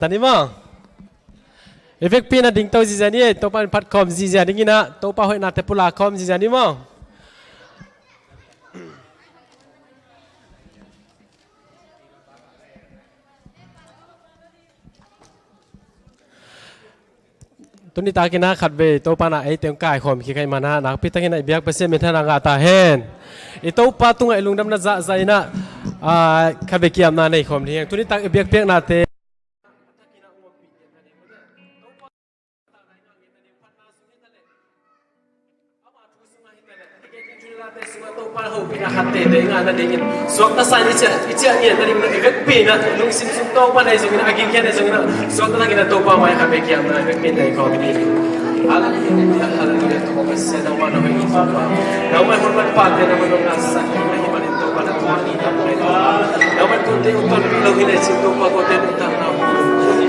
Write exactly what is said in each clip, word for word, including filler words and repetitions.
Tani maw? I vekpi-in ah dingto ziazia ni ei, Topa in phat khawm ziazia dingin ah, Topa hoihnate pulak khawm ziazia ni maw? Tuni takin ah khatvei Topa in ah eite hong kaikhawm kik ahih manin ah, nakpi takin ah i biak Pasian minthanna ngah ta hen. I Topa tungah i lungdamna zahzah in ah, ah, khatvei kiamna nei khawm ding hi hang. Tuni tak i biakpiaknate Topa hopihna khat teitei ngah nadingin, suakta sa-in i ciah, i ciah ngiat nadingin, i vekpi-in ah, lungsim sung Topa na hi zongin ah, a gingkhian na hi zongin ah, suakta takin ah Topa mai-ah khatvei kiamna i vekpi-in ah nei khawm ding hi. Halleluia, halleluia, Topa Pasian, nangmah na hoih hi Topa. Nangmah hun man pate, nangmah nong ngahsak hi, na hih manin Topa na tua ni tam mai Topa. Nangmah kote hong tonpih lo hi lecin Topa, kote nong tang na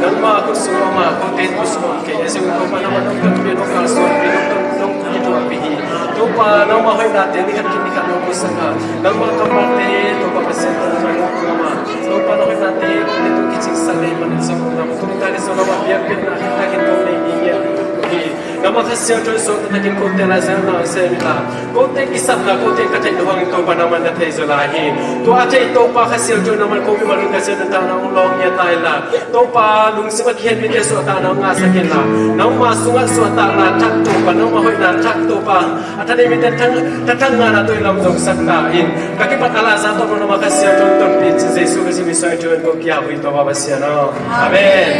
nangmah khut sung om a, kote khut sung om kei, ahi zongin Topa nangmah nong tonpih, nong kalsuanpih, nong ton, nong kituahpih hi. Topa nangmah hoihnate ni khat khit ni khat nong musak a, nangmah kammalte Topa Pasian tawh nangmah nong kuam a, Topa na hoihnate kote tawh kicingsak le manin zong nangmah tuni takin zong nangmah biakpiakna khit takin kong nei ngitngiat hi. Nangmah Kha Siangtho in suakta takin kote lai zang na sem inla, kote kisapna, kote ka theih loh hangin Topa nangmah na thei zaw lai hi. Tua a thei Topa Kha Siangtho nangmah ko mimal in ka sian nuntakna hong lawng ngiat ta inla, Topa lungsim a kihen mite suahtakna hong ngahsak inla, nangmah sungah suahtakna thak Topa, nangmah hoihna thak Topa, a thaneih mite thang, thathang ngahna tawh i lam zongsak ta in. Ka kipat a Lazar tawh nangmah Kha Siangtho in tonpih cin Jesu Khrih min suang in thu in ko kiap uh hi Topa Pasian aw. Amen.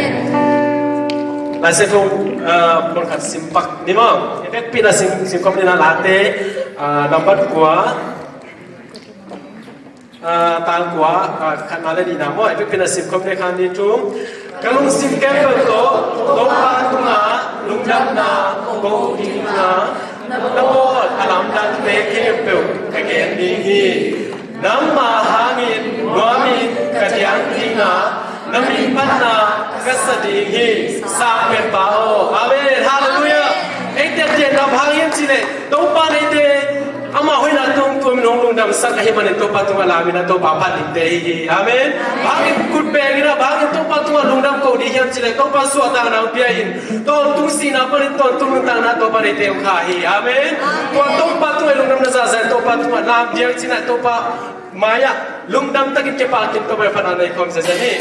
Lai Siangtho, ah, mun khat sim pak ni maw? I vekpi-in ah sim, sim khawm ni na Late, ah, nambat kua, ah, tang kua, ah, khatna le nihna maw? I vekpi-in ah sim khawm ni kha ni thu. Ka lungsim khempeuh tawh Topa tungah lungdamna ko ding a, na bawl a lamdangte khempeuh ka gen ding hi. Nangma hangin nuamin ka diang ding a, na min phatna ka sa ding hi, Sang Penpa aw. Amen. Halleluiah. Eite diang na bang hiam cih leh Topa in eite ama hoihna tungtuamin hong lungdamsak ahih manin Topa tungah lamin a Topa phat dingte hi hi. Amen. Bangin khut bengin a, bangin Topa tungah lungdam ko ding hiam cih leh Topa suahtakna hong pia in, tawntung sihna panin tawntung nuntakna Topa in eite hong kha hi. Amen. Tua Topa tungah i lungdamna zahzah in Topa tungah lam diang cin ah Topa mai-ah lungdam takin kipak in Topa phatna nei khawm ziazia ni.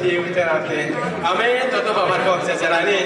Amen. Tua tawh bang man khawm siasia lai ni.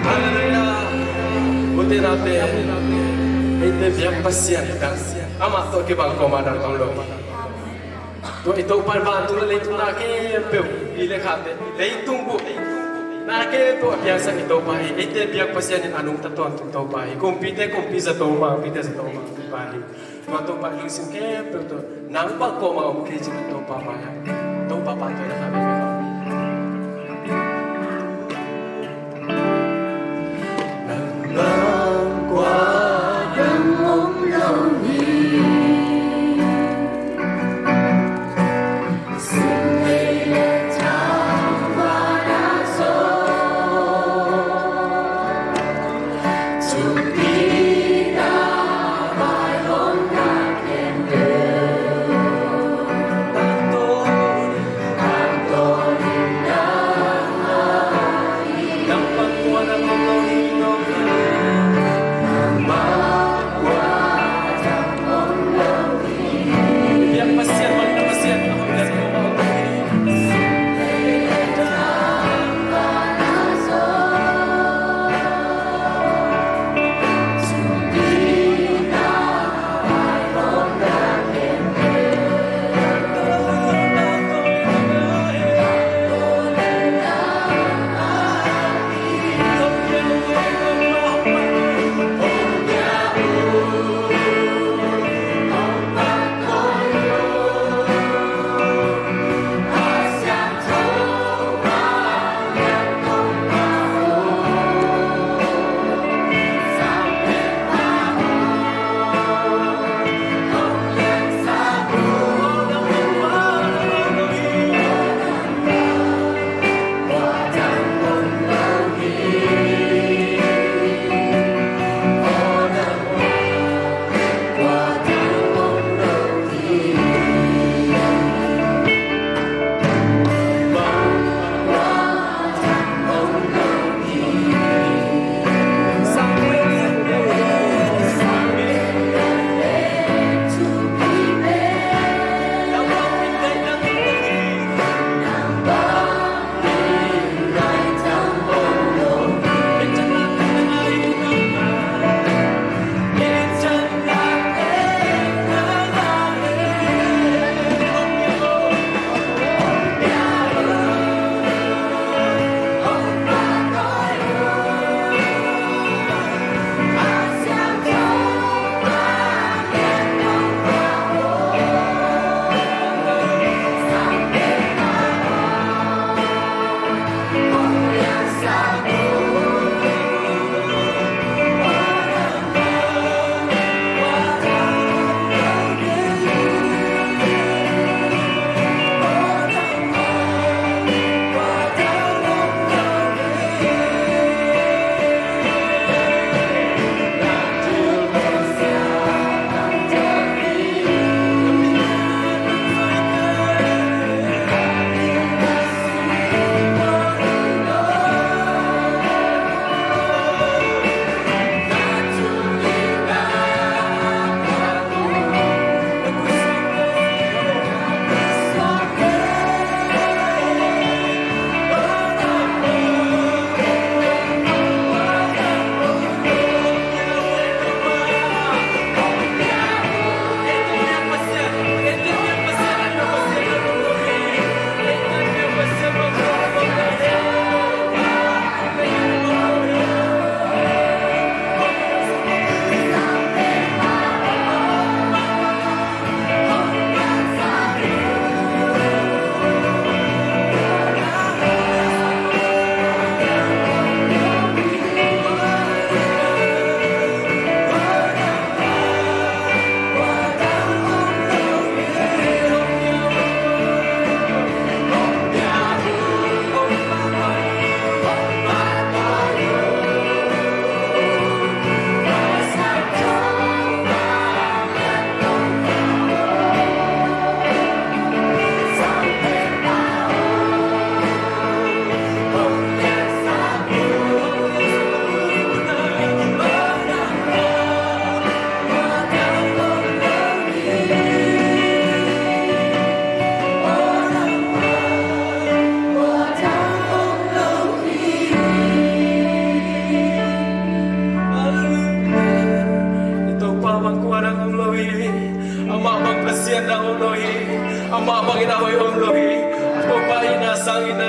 Halleluiah. Ute naute, eite biak Pasian dang, amah tawh kibang kuamah dang om lo. Tua i Topa in vantung le leitung na khempeuh, i le khate, leitung bup na khempeuh a piangsak i Topa hi. Eite biak Pasian in a nungta tawntung Topa hi. Kumpite kumpi, zato mangpite zato mangpi pa hi. Tua Topa in lungsim khempeuh tawh nang bang kuamah om kei cin Topa mai-ah Topa pan tua na kha veve. Nang bang kua dang om lo hi.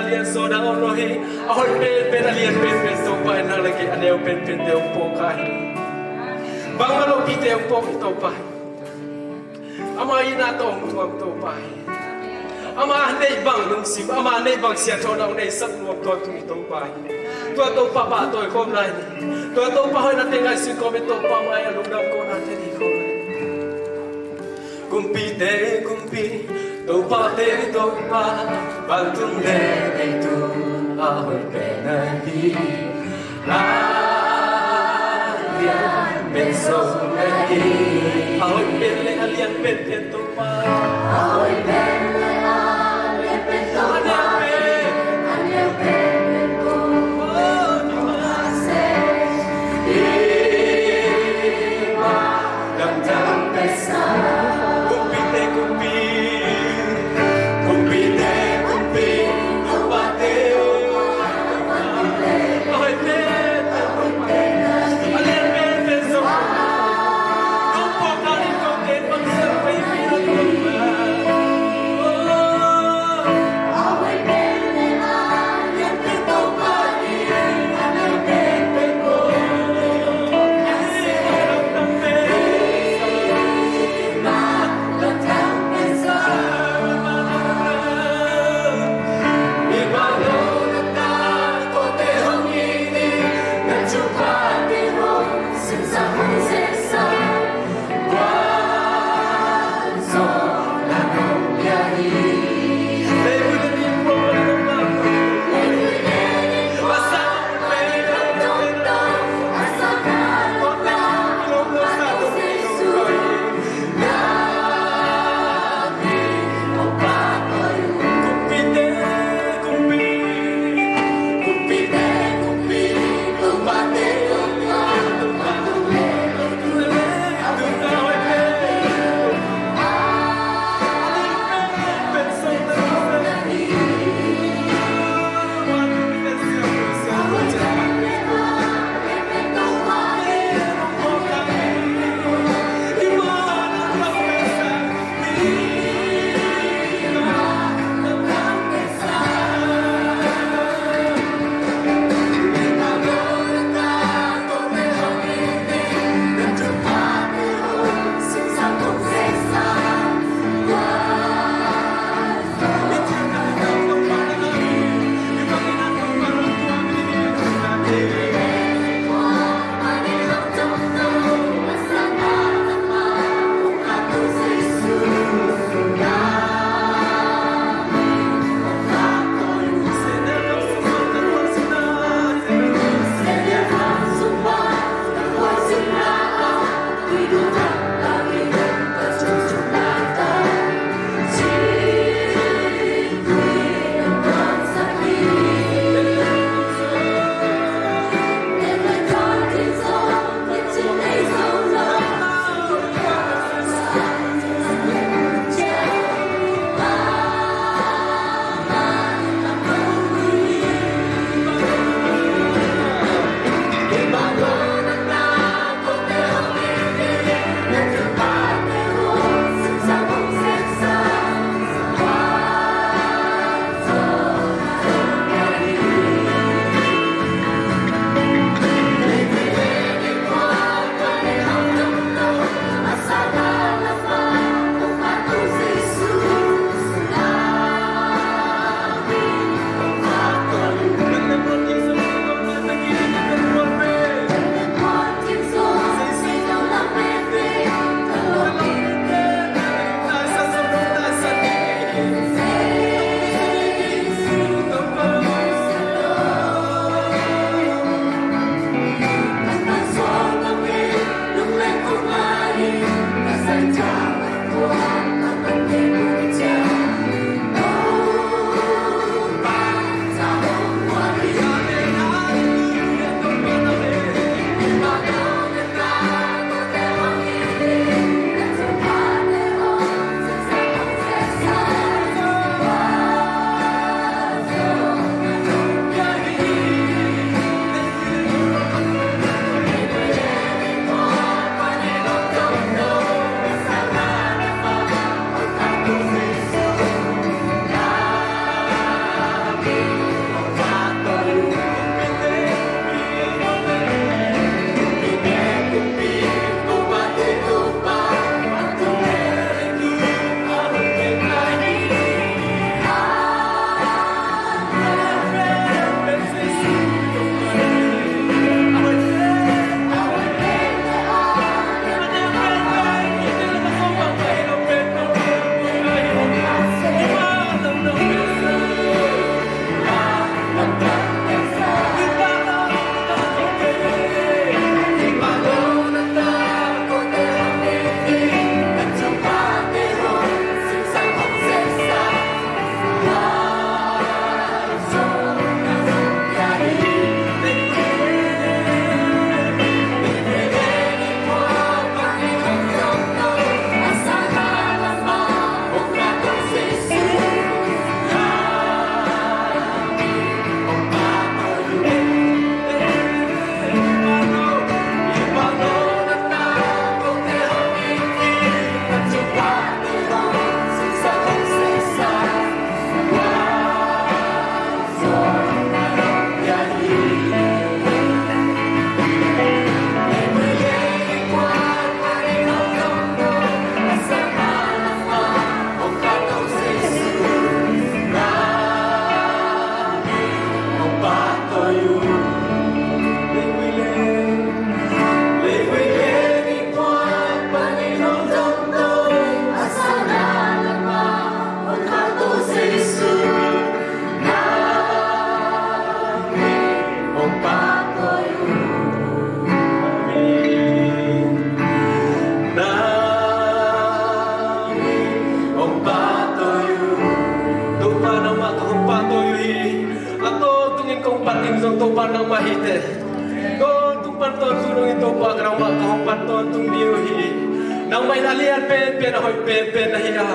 Lian sawt a om lo hi. A hoih penpen, a lian penpen Topa in nang le kei a neu penpente hong pawk hi. Bangmah lopite hong pawk hi Topa hi. Ama itna tawh hong tuam Topa hi. Ama neih bang lungsim, ama neih bang siangthohna hong neisak nuam tawntung hi Topa hi. Tua Topa pahtawi khawm lai ni. Tua Topa hoihnate ngaihsun kawm in Topa mai a lungdam kawmnate nei khawm lai. Kumpite kumpi, topate topa, vantung le leitung a hoih pen ahi. A lian pen zong ahi. A hoih pen le a lian penpen Topa. A hoih pen le a lian pen Topa. A neu pen. A neu penpen ko. Oh, Topa. Kumpite kumpi, kumpite kumpi, Topate. Tawntung pan tawntung dongin Topa ka nangmah ka hong pan tawntung ding uh hi. Nangmah in a lian penpen a hoih penpen na hi a,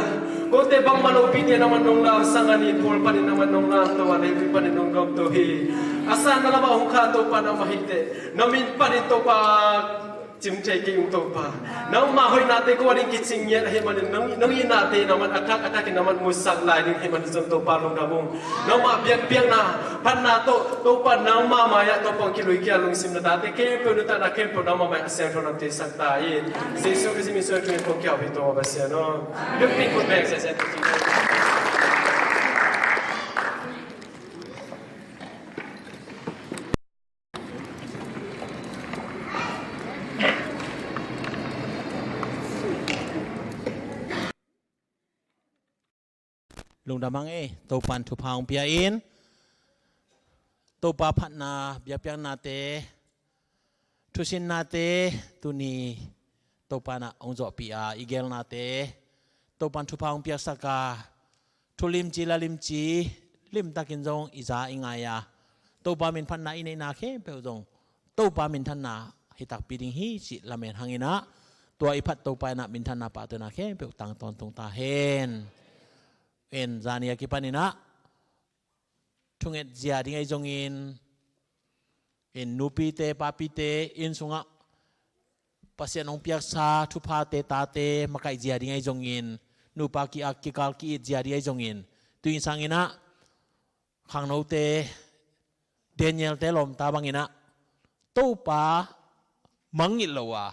kote bangmah lopite nangmah nong lamsang a, ni pawl panin nangmah nong lamto a, leipi panin nong dawmto hi. A sanna lamah hong kha Topa nangmah hi teh, na min panin Topa cing thei kei ung Topa. Nangmah hoihnate ko ading kicing ngiat ahih manin, nang, nang itnate nangmah a thak a thakin nangmah musak lai ding ahih manin zong Topa lungdam ung. Nangmah biakpiakna phatna tawh Topa nangmah mai-ah Topa hong kilui kia lungsim na tate khempeuh nuntakna khempeuh nangmah mai-ah a siangtho nang teisak ta in. Jesu Khrist min suang thungin kong kiau hi Topa Pasian aw. Biakpiak khut beng sese. Lungdam hang ei, Topan thupha hong pia in. Topa phatna, biakpiaknate, thusinnate, tuni Topan ah hong zawhpih a, i gelnate Topan thupha hong piaksak a, thulimci lalimci limtakin zong i za i ngai a, Topa minphatna i neihna khempeuh zong Topa minthanna hi takpi ding hi cih lamen hangin ah, tua i phat Topa in ah minthanna pahtawina khempeuh tang tawntung ta hen. En, zani a kipanin ah thunget zia ding ahi zongin, in, nupite papite inn sungah Pasian hong piaksa thuphate tate makaih zia ding ahi zongin, nupa ki-ak kikal ki-it zia ding ahi zongin, tu-in sangin ah khangnote, Daniel-te lawmta bangin ah Topa mangngilh lo a,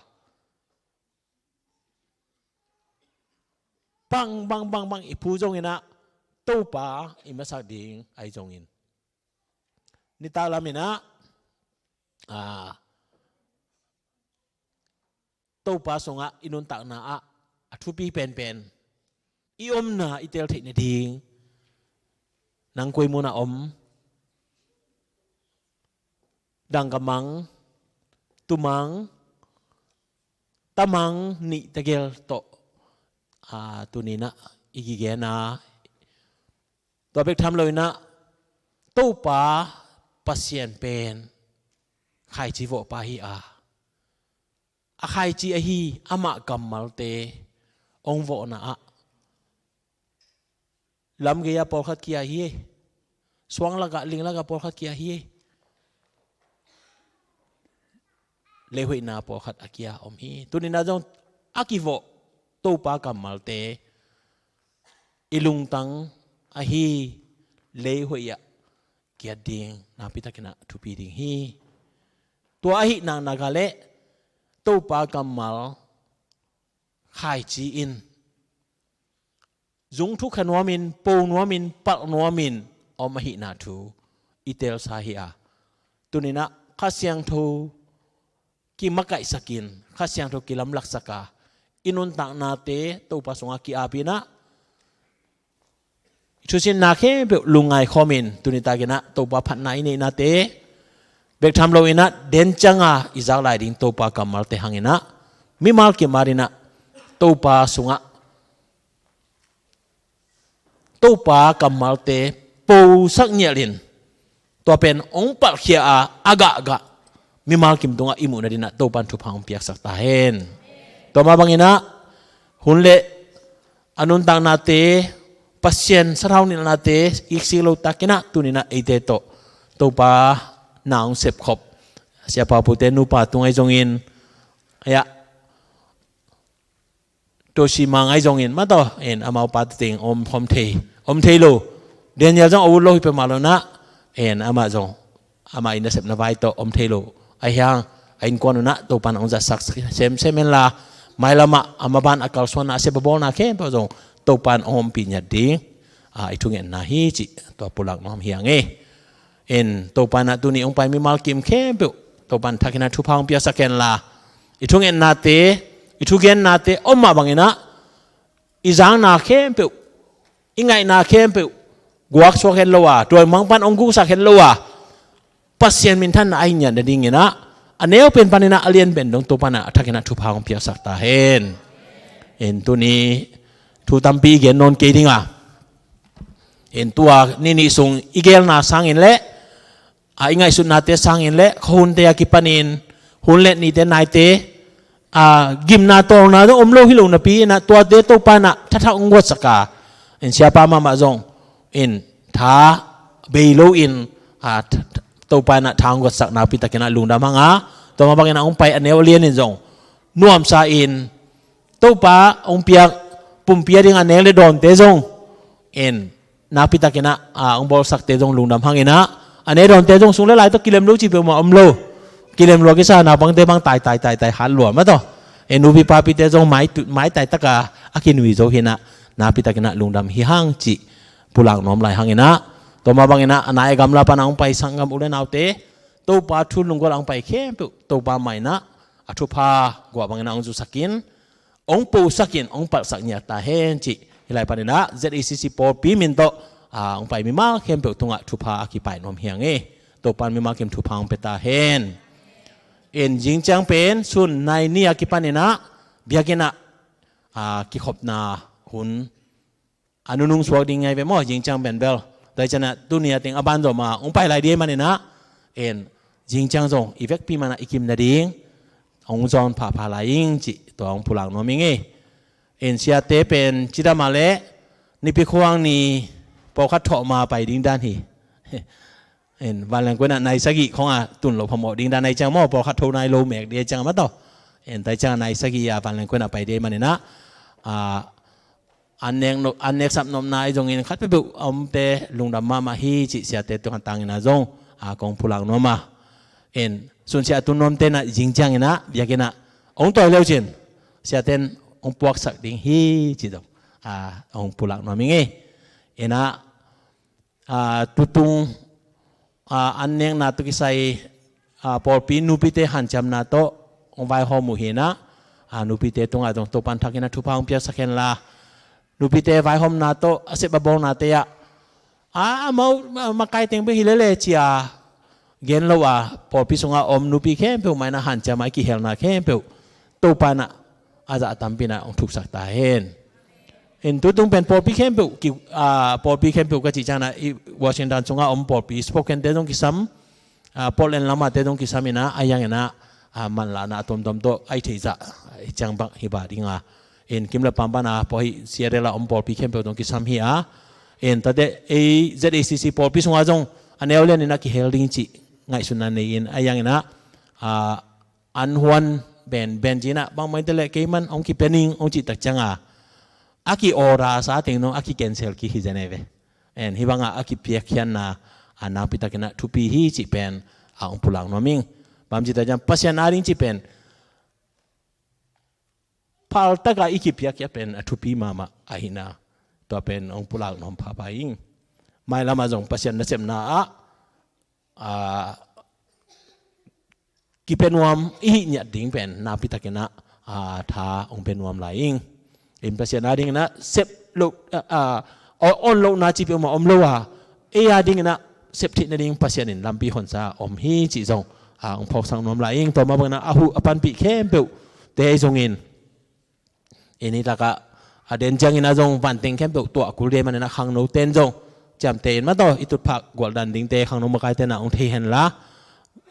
bang bang bang bang i phu zongin ah Topa i masak ding ahi zongin, nitak lamin ah, a, Topa sungah i nuntakna ah a thupi penpen i omna i tel theih nading, nang koi mun ah om, dangka mang, tumang, tamang nih tegel tawh, a, tuni-in ah i kigen a, tua bek tham loin ah Topa Pasian pen khaici vawhpa hi a, a khaici ahi amah kammalte hong vawhna ah lamgei-ah pawlkhat kia hi. Suang lakah, ling lakah pawlkhat kia hi. Leihoihna pawlkhat a kia om hi. Tuni-in ah zong a kivawh Topa kammalte i lungtang ahi leihoih ah kiat ding nakpi takin ah thupi ding hi. Tua ahih nak nak leh Topa kammal khaici in zung thuk kha nuamin, po nuamin, palh nuamin om ahihna thu i telsa hi a, tuni-in ah Kha Siangtho kimakaihsak in, Kha Siangtho kilamlaksak a, i nuntaknate Topa sungah ki-ap in ah, i thusinna khempeuh lungngai khawmin, tuni takin ah Topa phatna i neihnate bek tham loin ah den cianga i zak lai ding Topa kammalte hangin ah, mimal kim adingin ah Topa sungah Topa kammalte posak ngialin, tua pen hong palhkhia a, a gahgah mimal kim tungah i muh nadingin ah Topan thupha hong piaksak ta hen. Tua mah bangin ah hun le a nuntaknate, Pasian sathau nilhnate iksik lo takin ah, tuni-in ah eite tawh Topa na hong sepkhop Sia Pau Pute nupa tung ahi zongin, a, Toshi Mang ahi zongin, mah tawh, en, amau pa teng om, om thei, om thei lo. Daniel zong a ut lo hi peuhmah lo-in ah, en, amah zong, amah i nasepna vai tawh om thei lo. Ahi hang a innkuan un ah Topan hong zatsak semsem hen la, mailam ah a maban a kalsuanna, a sep a bawlna khempeuh zong Topan hong ompih ngiat ding, a, i thungetna hi cih tua pulak nuam hi hang e. En, Topa in ah tuni hong pai mimal kim khempeuh Topa in thakin ah thupha hong piaksak hen la, i thungetnate, i thugennate om mah bangin ah i zakna khempeuh, i ngaihna khempeuh guaksuak het lo a, tua mangpan hong guksak het lo a, Pasian minthanna a hi ngiat nadingin ah, a neu pen panin ah a lian pen dong Topa in ah a thakin ah thupha hong piaksak ta hen. En, tuni thu tampi i gen nawn kei ding a, en, tua ni nih sung i gelna sangin le a, i ngaihsutnate sangin le khuahunte a kipanin hun le nite naite, a, gimna tawlna zong om lo hi lo napi inah tuate Topa inah thathak hong guatsak a, in siapa mahmah zong in tha bei lo in, a, th-, th-, Topa inah tha hong guatsak nakpi takinah lungdam hang a, tua mah bangin a hong pai a neu a lian in zong nuamsa in Topa hong piak pumpi a ding a nek le dawnte zong in nakpi takinah, a, hong bawlsakte zong lungdam hang inah, a nek dawnte zong sung le lai tawh kilem lo ci peuhmah om lo. Kilem lua kisa naupangte bang tai tai tai tai hat lua mah tawh. E, nupi papite zong mai tu-, maitai taka a kinui zo hinah nakpi takinah lungdam hi hang cih pulak nuam lai hang inah, tua mah bang inah a nai a gamla pana hong pai sanggam u le naute, Topa thu lunggulh a hong pai khempeuh Topa mah inah a thupha guah bang inah hong zusak in, hong posak in, hong palhsak ngiat ta hen cih hih lai panin ah Z A C C pawlpi min tawh, a, hong pai mimal khempeuh tungah thupha a kipai nuam hi hang e. Topa'n mimal kim thupha hong pia ta hen. In zing ciang pen sun nai ni a kipanin ah biakinn ah, a, kikhopna hun a nunung suak ding ngai ve maw, zing ciang pen bel. Tua hi ciangin ah tuni a teng a ban zom a hong pai lai ding ahih manin ah, in zing ciang zong i vekpi man ah i kim nading hong zawn phapha lai ing cih tua hong pulak nuam ing e. In siate pen cidam a leh Nipi khuang ni pawlkhat thawh ma pai ding dan hi. In vanleng kuan ah nai sagih khong a tun loh phamawh ding dan ahi ciang maw, pawlkhat tho nai lo mek ding ahi ciang a mah tawh. In tua hi ciang a nai sagih a vanleng kuan ah pai ding ahih manin ah, a, an nek no-, an nek sap nopna ahi zongin khat peuhpeuh a omte lungdam mahmah hi cih siate tung a tangin ah zong, a, kong pulak nuam a. In sunsiah a tun nuamte in ah zing ciangin ah biakinn ah hong tawi le uh cin siate in hong puaksak ding hi cih zong, a, hong pulak nuam ing e. In ah, a, tutung, a, an nekna tawh kisai, a, pawlpi nupite hanciamna tawh hong vaihawm uh hi in ah, a, nupite tungah zong Topa'n thak in ah thupha hong piaksak hen la, nupite vaihawmna tawh a sep a bawlnate ah, a, amau, a, makai teng bek hi lele ci a gen lo a, pawlpi sungah om nupi khempeuh mah in ah hanciam a i kihelna khempeuh Topa'n ah a zah tampi in ah hong thuksak ta hen. In tutung pen pawlpi khempeuh ki, a, pawlpi khempeuh ka cih ciangin ah i Washington sungah om pawlpi Spokane-te zong kisam, a, Portland lamate zong kisam in ah, a, yang in ah, a, manlahna a tuamtuam tawh a i theih zah, a, i ciang bang hi ba ding a. In kim le pam pan a pawh hi Seattle a om pawlpi khempeuh zong kisam hi a. In tate ei Z A C C pawlpi sungah zong a neu lian in ah kihel ding cih ngaihsutna nei in, a, yang in ah, a, an huan ben ben ci in ah bangmah in te leh keiman hong kipia ning hong cih tak ciang a, a ki-order sa teng nung a ki-cancel kik hi zen e ve. En, hih bangah a kipiakkhiatna a nakpi takin ah thupi hi cih pen a hong pulak nuam ing. Bang ci tak ciang Pasian ading cih pen phal takah i kipiakkhiat pen a thupi mahmah ahihna tua pen hong pulak nuam phapha ing. Mailamah zong Pasian nasepna ah, a, kipia nuam i hih ngiat ding pen nakpi takin ah, a, tha hong pia nuam lai ing. In Pasian adingin ah sep loh, a, a, on lohna ci peuhmah om lo a, ei adingin ah sep theih nading Pasian in lampi honsa om hi cih zong, a, hong phawksak nuam lai ing. Tua mah bangin ah a huh a panpih khempeuhte ahi zongin, in hih takah a den ciangin ah zong vanteng khempeuh tuah kul ding ahih manin ah khangnote in zong ciamteh in mah tawh i tutphah gualdan dingte khangno makaite in ah hong thei hen la,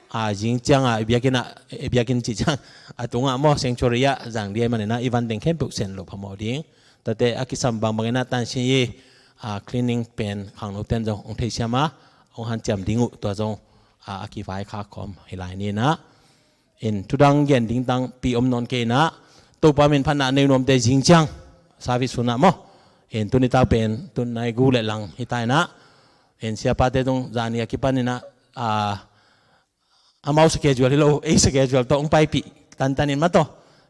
a, zing ciang a i biakinn ah, i biakinn cih ciang a tungah maw, sanctuary ah zang ding ahih manin ah i vanteng khempeuh sen loh phamawh ding. Tate a kisam bangbangin ah tansin i, a, cleaning pen khangnote in zong hong theisiam a, hong hanciam ding uh, tua zong, a, a kivaikhak khawm hi lai ni in ah. In thudang gen ding tangpi om nawn kei in ah, Topa min phatna a nei nuamte zing ciang service hun ah maw, in tuni tak pen tun nai guk le lang hi ta in ah, in siapate zong zani a kipan in ah, a, amau schedule hi lo, ei schedule tawh hong paipih tantan in mah tawh,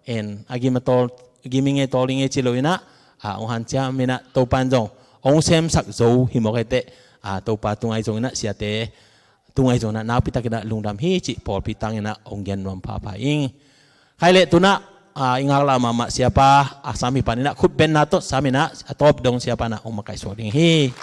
in a gim a tawl, gim ing e, tawl ing e ci lo in ah, a, hong hanciam in ah Topa in zong hong semsak zo hi mawk hi teh, a, Topa tungah ahi zongin ah siate tungah ahi zongin ah nakpi takin ah lungdam hi cih pawlpi tangin ah hong gen nuam phapha ing. Khai leh tu-in ah, a, i ngaklah mahmah siapa a sam hi panin ah khutbenna tawh sam in ah a tawp dong siapa in ah hong makaihsuak ding hi.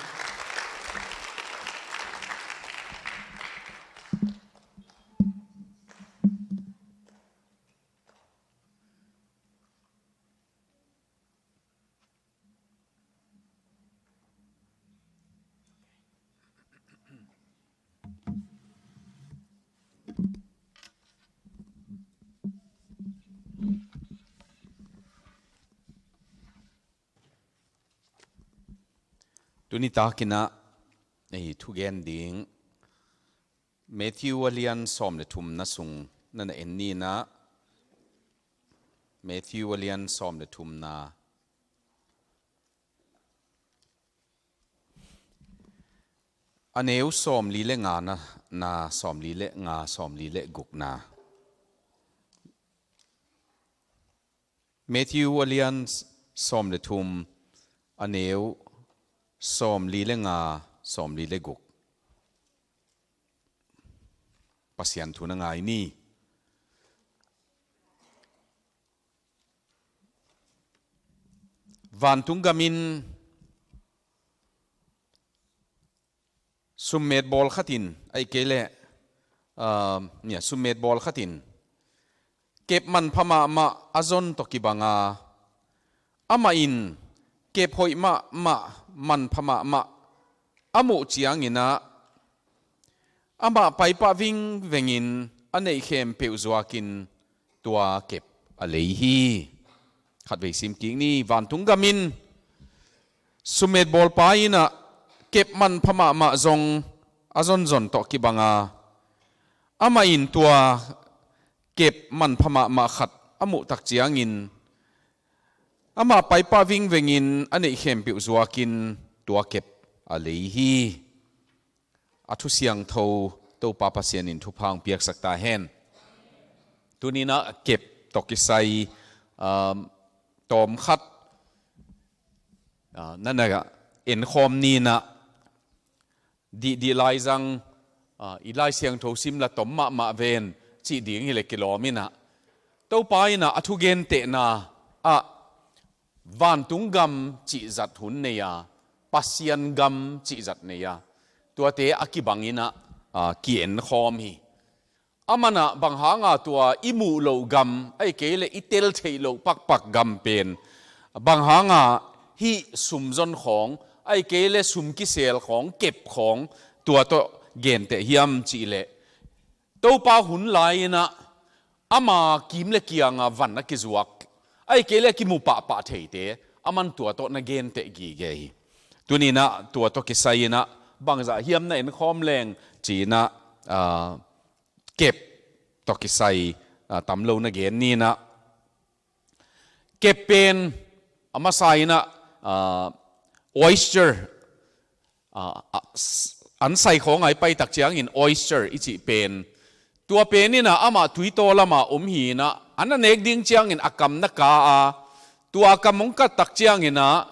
Tuni takinah ei thugen ding Matthew a lian sawm le thumna sung na na en ni inah, Matthew a lian sawm le thumna, a neu sawmli le nga na, na sawmli le nga, sawmli le gukna. Matthew a lian sawm le thum, a neu sawmli le nga, sawmli le guk. Pasian thu na ngai ni. Vantung gamin summet bawl khatin, ahih kei leh, ah, nia, summet bawl khatin kep manpha mahmah a zon tawh kibanga, amah in kep hoih mahmah, manpha mahmah a muh cianginah, amah paipah vingvengin a neih khempeuh zuakin tua kep a lei hi. Khatvei sim kik ni. Vantung gamin summet bawlpa inah kep manpha mahmah zong a zonzon tawh kibanga, amah in tua kep manpha mahmah khat a muh tak ciangin, amah paipah vingvengin a neih khempeuh zuakin tua kep a lei hi. A thu siangtho Topa Pasian in thupha hong piaksak ta hen. Tuninah kep tawh kisai, um, tawm khat, ah, na na enkhawm ninah, dihdih laizang, ah, i Lai Siangtho sim la tom mahmah ven cih ding hileh kilawm inah, Topa inah a thugentehna ah vantung gam cihzat hun nei a, Pasian gam cihzat nei a, tuate a kibang inah, ah, ki-enkhawm hi. Amanah bang hanga tua i muh loh gam, ahih kei leh i tel theih loh pakpak gam pen bang hanga hih sumzon khawng, ahih kei leh sum kisel khawng, kep khawng, tua tawh genteh hiam cihleh, Topa hun lai-inah ama kim le kianga van a kizuak, ahih kei leh kimu pahpah theite, aman tua tawh na genteh gige hi. Tuninah tua tawh kisai-inah bangzah hiam na enkhawm leng ci-inah, ah, kep tawh kisai, ah, tam lo na gen ninah. Kep pen a masa inah, ah, oyster, ah, ah, s-, an sai khawng a i pai tak ciangin oyster i cih pen, tua pen inah amah tuitaw lama om hi inah, an a nek ding ciangin a kam na ka a, tua a kam hong kat tak cianginah,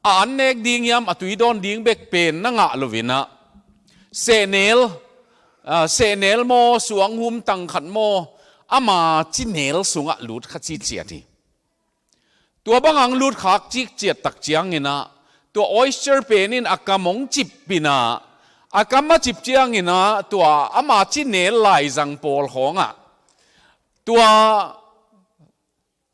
a an nek ding hiam, a tui dawn ding bek pen na ngah loinah, sehnel, ah, sehnel maw, suanghum tang khat maw, ama cinel sungah lut kha citciat hi. Tua banga hong lut khak cikciat tak cianginah, tua oyster pen in a kam hong cip inah, a kam a cip cianginah, tua ama cinel laizang pawl khawngah, tua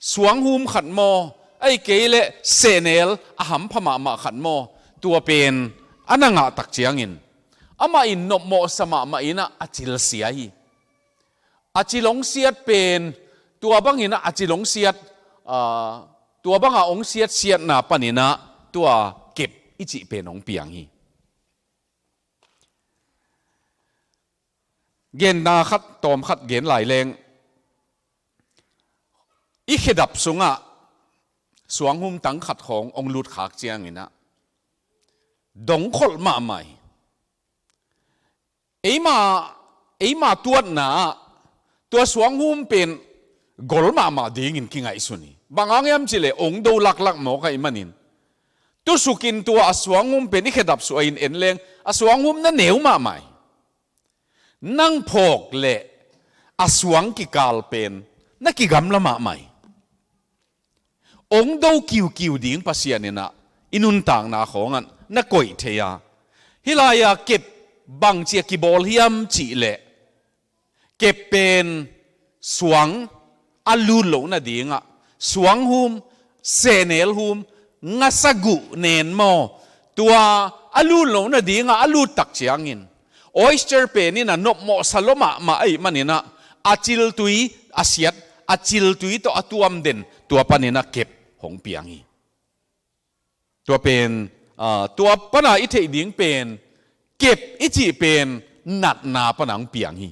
suanghum khat maw, ahih kei leh sehnel a hampha mahmah khat maw, tua pen a na ngah tak ciangin, amah in nopmawhsa mahmah inah a cil sia hi. A cil hong siat pen, tua bangin a cil hong siat, ah, tua banga hong siatsiatna paninah tua kep i cih pen hong piang hi. Genna khat, tawm khat gen lai leng, i khedap sungah suanghum tang khat khawng hong lut khak cianginah dongkholh mahmah hi. Eima, eima tuatna ah tua suanghum pen gol mahmah dingin kingaihsun hi. Bang hang hiam cihleh ong do laklak mawk ahih manin, tusukin tua a suanghum pen i khedap sungah in en leng, a suanghum na neu mahmah hi. Nang phawk leh a suang kikal pen na kigamla mahmah hi. Ong do kiukiu ding Pasian inah i nuntakna khawngah na koih thei a. Hih lai-a kep bangci a kibawl hiam cihleh, kep pen suang a lut loh nadingah, suanghum, sehnel hum, ngasa guh nen maw, tua a lut loh nadingah a lut tak ciangin, oyster pen inah nopmawhsa lua mahmah ahih maninah, a ciltui a siat, a ciltui tawh a tuam den, tua paninah kep hong piang hi. Tua pen, aa, tua pana i theih ding pen, kep i cih pen natna pana hong piang hi.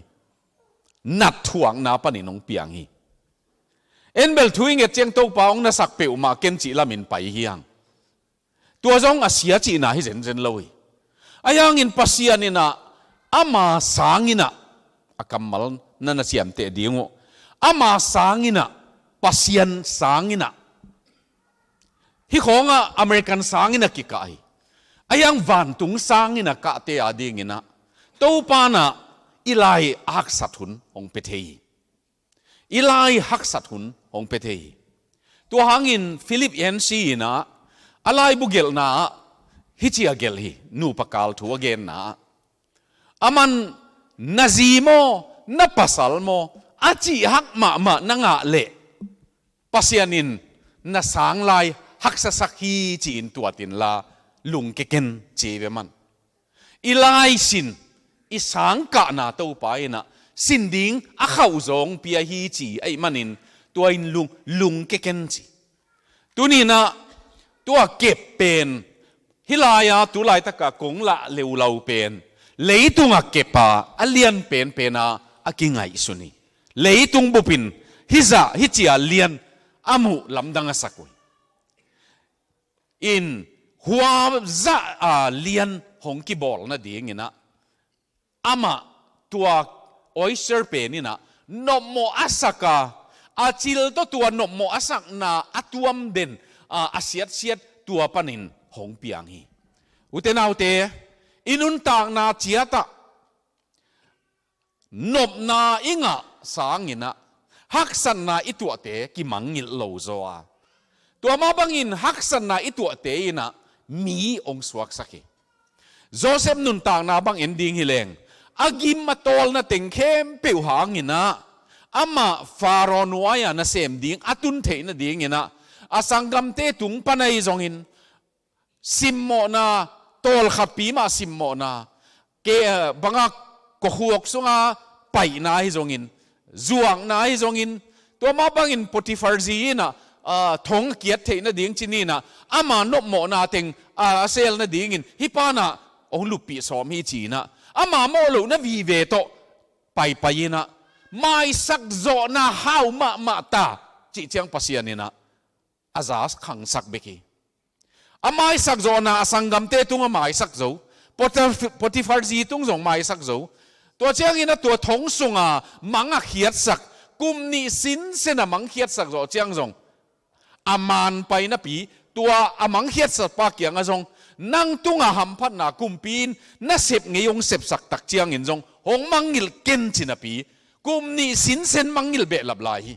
Nat thuakna panin hong piang hi. En bel thu i nget ciang Topa hong nasak peuhmah ken cih lamin pai hi hang. Tua zong a sia cihna hi zenzen lo hi. Ahi hangin Pasian in ah ama sangin ah, a kammal na na ciamteh ding uh, ama sangin ah, Pasian sangin ah, hih khawngah American sangin a kikah hi. Ahi hang vantung sangin a kahte a dingin ah Topa in ah i lai haksat hun hong pia thei hi. I lai haksat hun hong pia thei hi. Tua hangin Philip Yancey in ah a laibu gelhna ah hih ci a gelh hi, nupa kal thu a genna ah. Aman na zi maw, na pasal maw, a cih hak mahmah na ngah leh Pasian in na sang lai haksasak hi ci-in tuat inla lungkia ken ci hi ve maw. I lai sin, i sang kahna Topa in ah sin ding a khauh zaw hong pia hi ci ahih manin tua in lung, lungkia ken ci. Tuni in ah tua kep pen, hih lai-a tu laitakah kong lah leulau pen, leitung a kep a a lian penpen a a kingaihsun hi. Leitung bup in hih zah hih ci a lian a muh lamdang a sak uh hi. In hua zah a lian hong kibawl nadingin ah amah tua oyster pen in ah nopmawh a sak a, a cil tawh tua nopmawh a sakna a tuam den, a, a siatsiat tua panin hong piang hi. Ute naute, i nuntakna ciat ah nopna i ngah sangin ah haksatna i tuahte kimangngilh lo zaw a, tua mah bangin haksatna i tuahte in ah mi hong suaksak hi. Joseph nuntakna bang en ding hi leng, a gim a tawlna teng khempeuh hangin ah amah Pharaoh nuai-a nasem ding a tun theih nadingin ah a sanggamte tung pan ahi zongin simmawhna, tawlkhatpi mah simmawhna, ke, eh, bangah khuakhuak sunga paihna ahi zongin, zuakna ahi zongin, tua mah bangin Potiphar zi in ah, ah, thong a kiat theih nading ci-in ah ama nopmawhna teng, ah, a sel nadingin hih pa in ah hong luppih sawm hi ci-in ah ama mawh lohna vive tawh paipai in ah maisak zawhna hau mahmah ta cih ciang Pasian in ah a za khangsak bek hi. A maisak zawhna a sanggamte tung a maisak zo. Potif-, Potiphar zi tung zong maisak zo. Tua ciangin a tua thong sunga mang a khiatsak, kum nih sinsen a mang khiatsak zawh ciang zong a man pai napi, tua a mang khiatsakpa kiangah zong, nang tungah hamphatna kumpi in na sep ngei hong sepsak tak ciangin zong hong mangngilh ken ci napi, kum nih sinsen mangngilh behlap lai hi.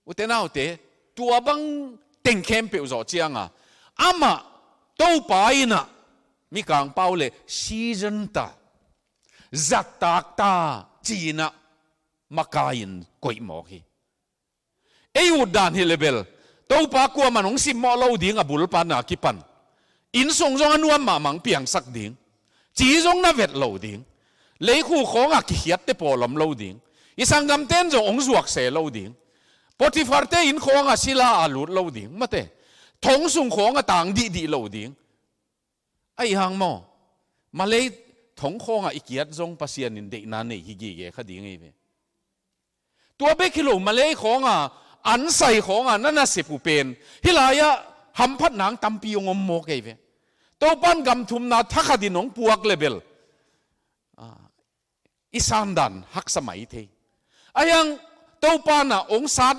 Ute naute, tua bang teng khempeuh zawh cianga amah Topa in ah Mikang pau le season ta, zattak ta ci-in ah makai-in koih mawk hi. Ei utdan hi le bel Topa kuaman hong simmawh lo ding a bulpatna kipan. Inn sung zong a nuam mahmah hong piangsak ding. Ci zong na vet lo ding. Leikhuk khawngah kikhiatte pawl om lo ding. I sanggamte in zong hong zuak se lo ding. Potipharte inn khawngah sila a lut lo ding. Mate, thong sung khawngah tang dihdih lo ding. Ahi hang maw, Malay thong khawngah i kiat zong Pasian in deihna nei hi gige kha ding ei ve. Tua bek hi lo, Malay khawnga, ansai khawnga na nasep uh pen hih lai-ah hamphat nang tampi hong om mawk ei ve. Topan gam thumna thakhatin hong puak le bel, ah, i sandan haksa mai thei. Ahi hang Topan ah hong sat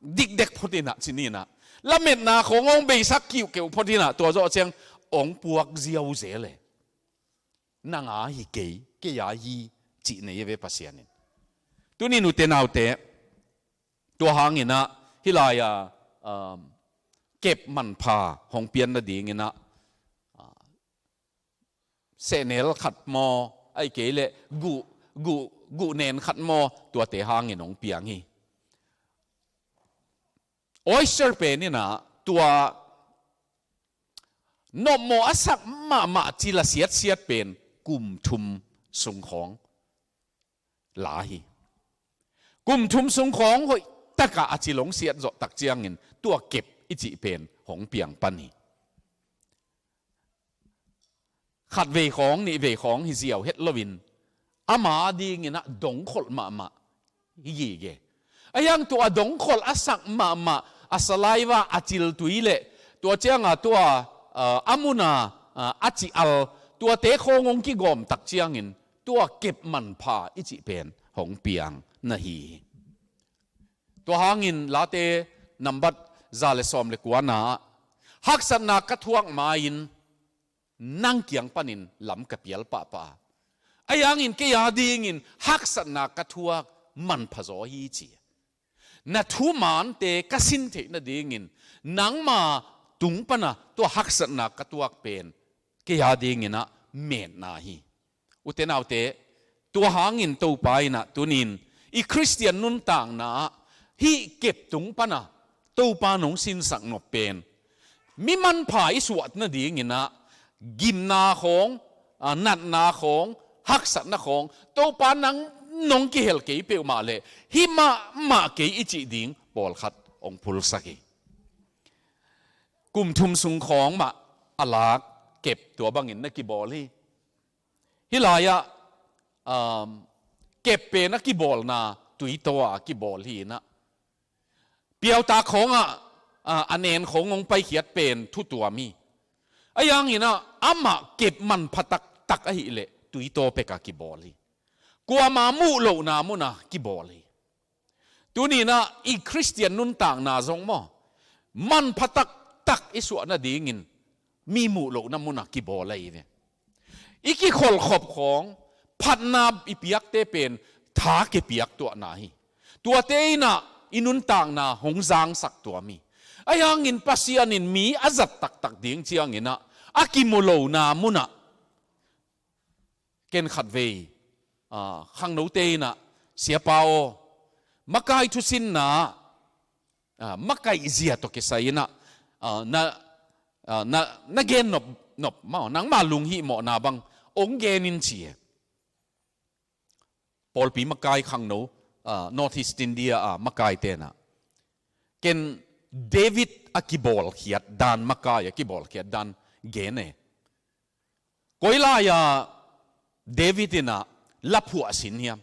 dikdek phot in ah, ci-in ah, lametna khawng hong beisak kiuhkeuh phot in ah, tua zawh ciang hong puak ziau zel e. Nang a hi kei, kei a hi cih nei a ve Pasian in. Tuni-in ute naute, tua hangin ah hih lai-a, um, kep manpha hong pian nadingin ah, ah, sehnel khat maw, ahih kei leh guh, guh, guhnen khat maw, tuate hangin hong piang hi. Oyster pen in ah tua nopmawh a sak mahmah cil a siatsiat pen kum thum sung khawng la hi. Kum thum sung khawng hoih takah a cil hong siat zawh tak ciangin tua kep i cih pen hong piang pan hi. khatvei khawng, nihvei khawng hi ziau het loin, ama dingin ah dongkholh mahmah hi gige. A hiang tua dongkholh a sak mahmah, a saliva, a ciltui le tua cianga tua, ah, a muna, ah, a ci-al, tuate khawng hong kigawm tak ciangin tua kep manpha i cih pen hong piang na hi hi. Tua hangin Late nambat za le sawm le kuana ah, haksatna ka thuak ma-in nang kiang panin lam ka pial pahpah a, a hiangin kei a dingin haksatna ka thuak manpha zaw hi ci. Na thumaante ka sin theih nadingin nangma tung pana tua haksatna ka tuak pen kei a dingin ah metna hi. Ute naute, tua hangin Topa in ah tunin i Khristian nuntakna ah hih kep tung pana Topa nong sinsak nop pen mi manpha i suah nadingin ah gimna khawng, ah, natna khawng, haksatna khawng, Topa nang nong kihel kei peuhmah le hih mahmah kei i cih ding pawlkhat hong phulsak hi. Kum thum sung khawng mah a lak kep tua bangin na kibawl hi. Hih lai-ah, um, kep pen a kibawlna tuitaw a kibawl hi in ah, piautak khawngah, ah, a nen khawng hong paikhiat pen thu tuam hi. A hiangin ah amah kep manpha taktak ahih leh tuitaw pek a kibawl hi. Kuama muh lohna mun a kibawl hi. Tuni in ah i Khristian nuntakna zong maw, manpha taktak i suah nadingin mi muh lohna mun a kibawl ahi ve. I kikholhkhop khawng, phatna i piakte pen tha kipiak tuahna hi. Tuate in ah i nuntakna hong zangsak tuam hi. A hiangin Pasian in mi a zat taktak ding ciangin ah a kimu lohna mun ah, ken khatvei, ah, khangnote in ah, Siapa aw, makai thusinna, ah, makaih zia tawh kisai in ah, ah, na, ah, na, na gen nop, nop maw, nangma lunghihmawhna bang hong gen in ci hi. Pawlpi makai khangno, ah, North East India a makaite in ah, ken David a kibawlkhiat dan, makai a kibawlkhiat dan gen e. Koi lai-a David in ah laphuah sin hiam?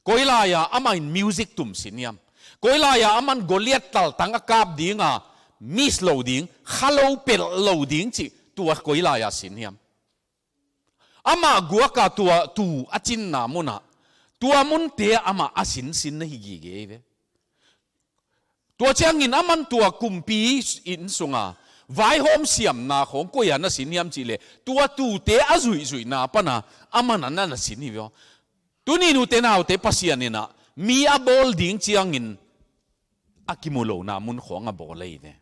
Koi lai-a amah in music tum sin hiam? Koi lai-a aman Goliath taltang a kap ding a, miss lo ding, kha lo pelh lo ding cih tua koi lai-a sin hiam? Amah guak a tua tuu a cinna mun ah, tua munte ah amah a sinsin na hi gige hi ve. Tua ciangin aman tua kumpi inn sunga vaihawm siamna khawng koi-ah na sin hiam cih leh tua tuute a zuihzuihna pana aman a na na sin hi ve aw. Tuni in ute naute, Pasian in ah mi a bawl ding ciangin a kimu lohna mun khawng a bawl ahi ve.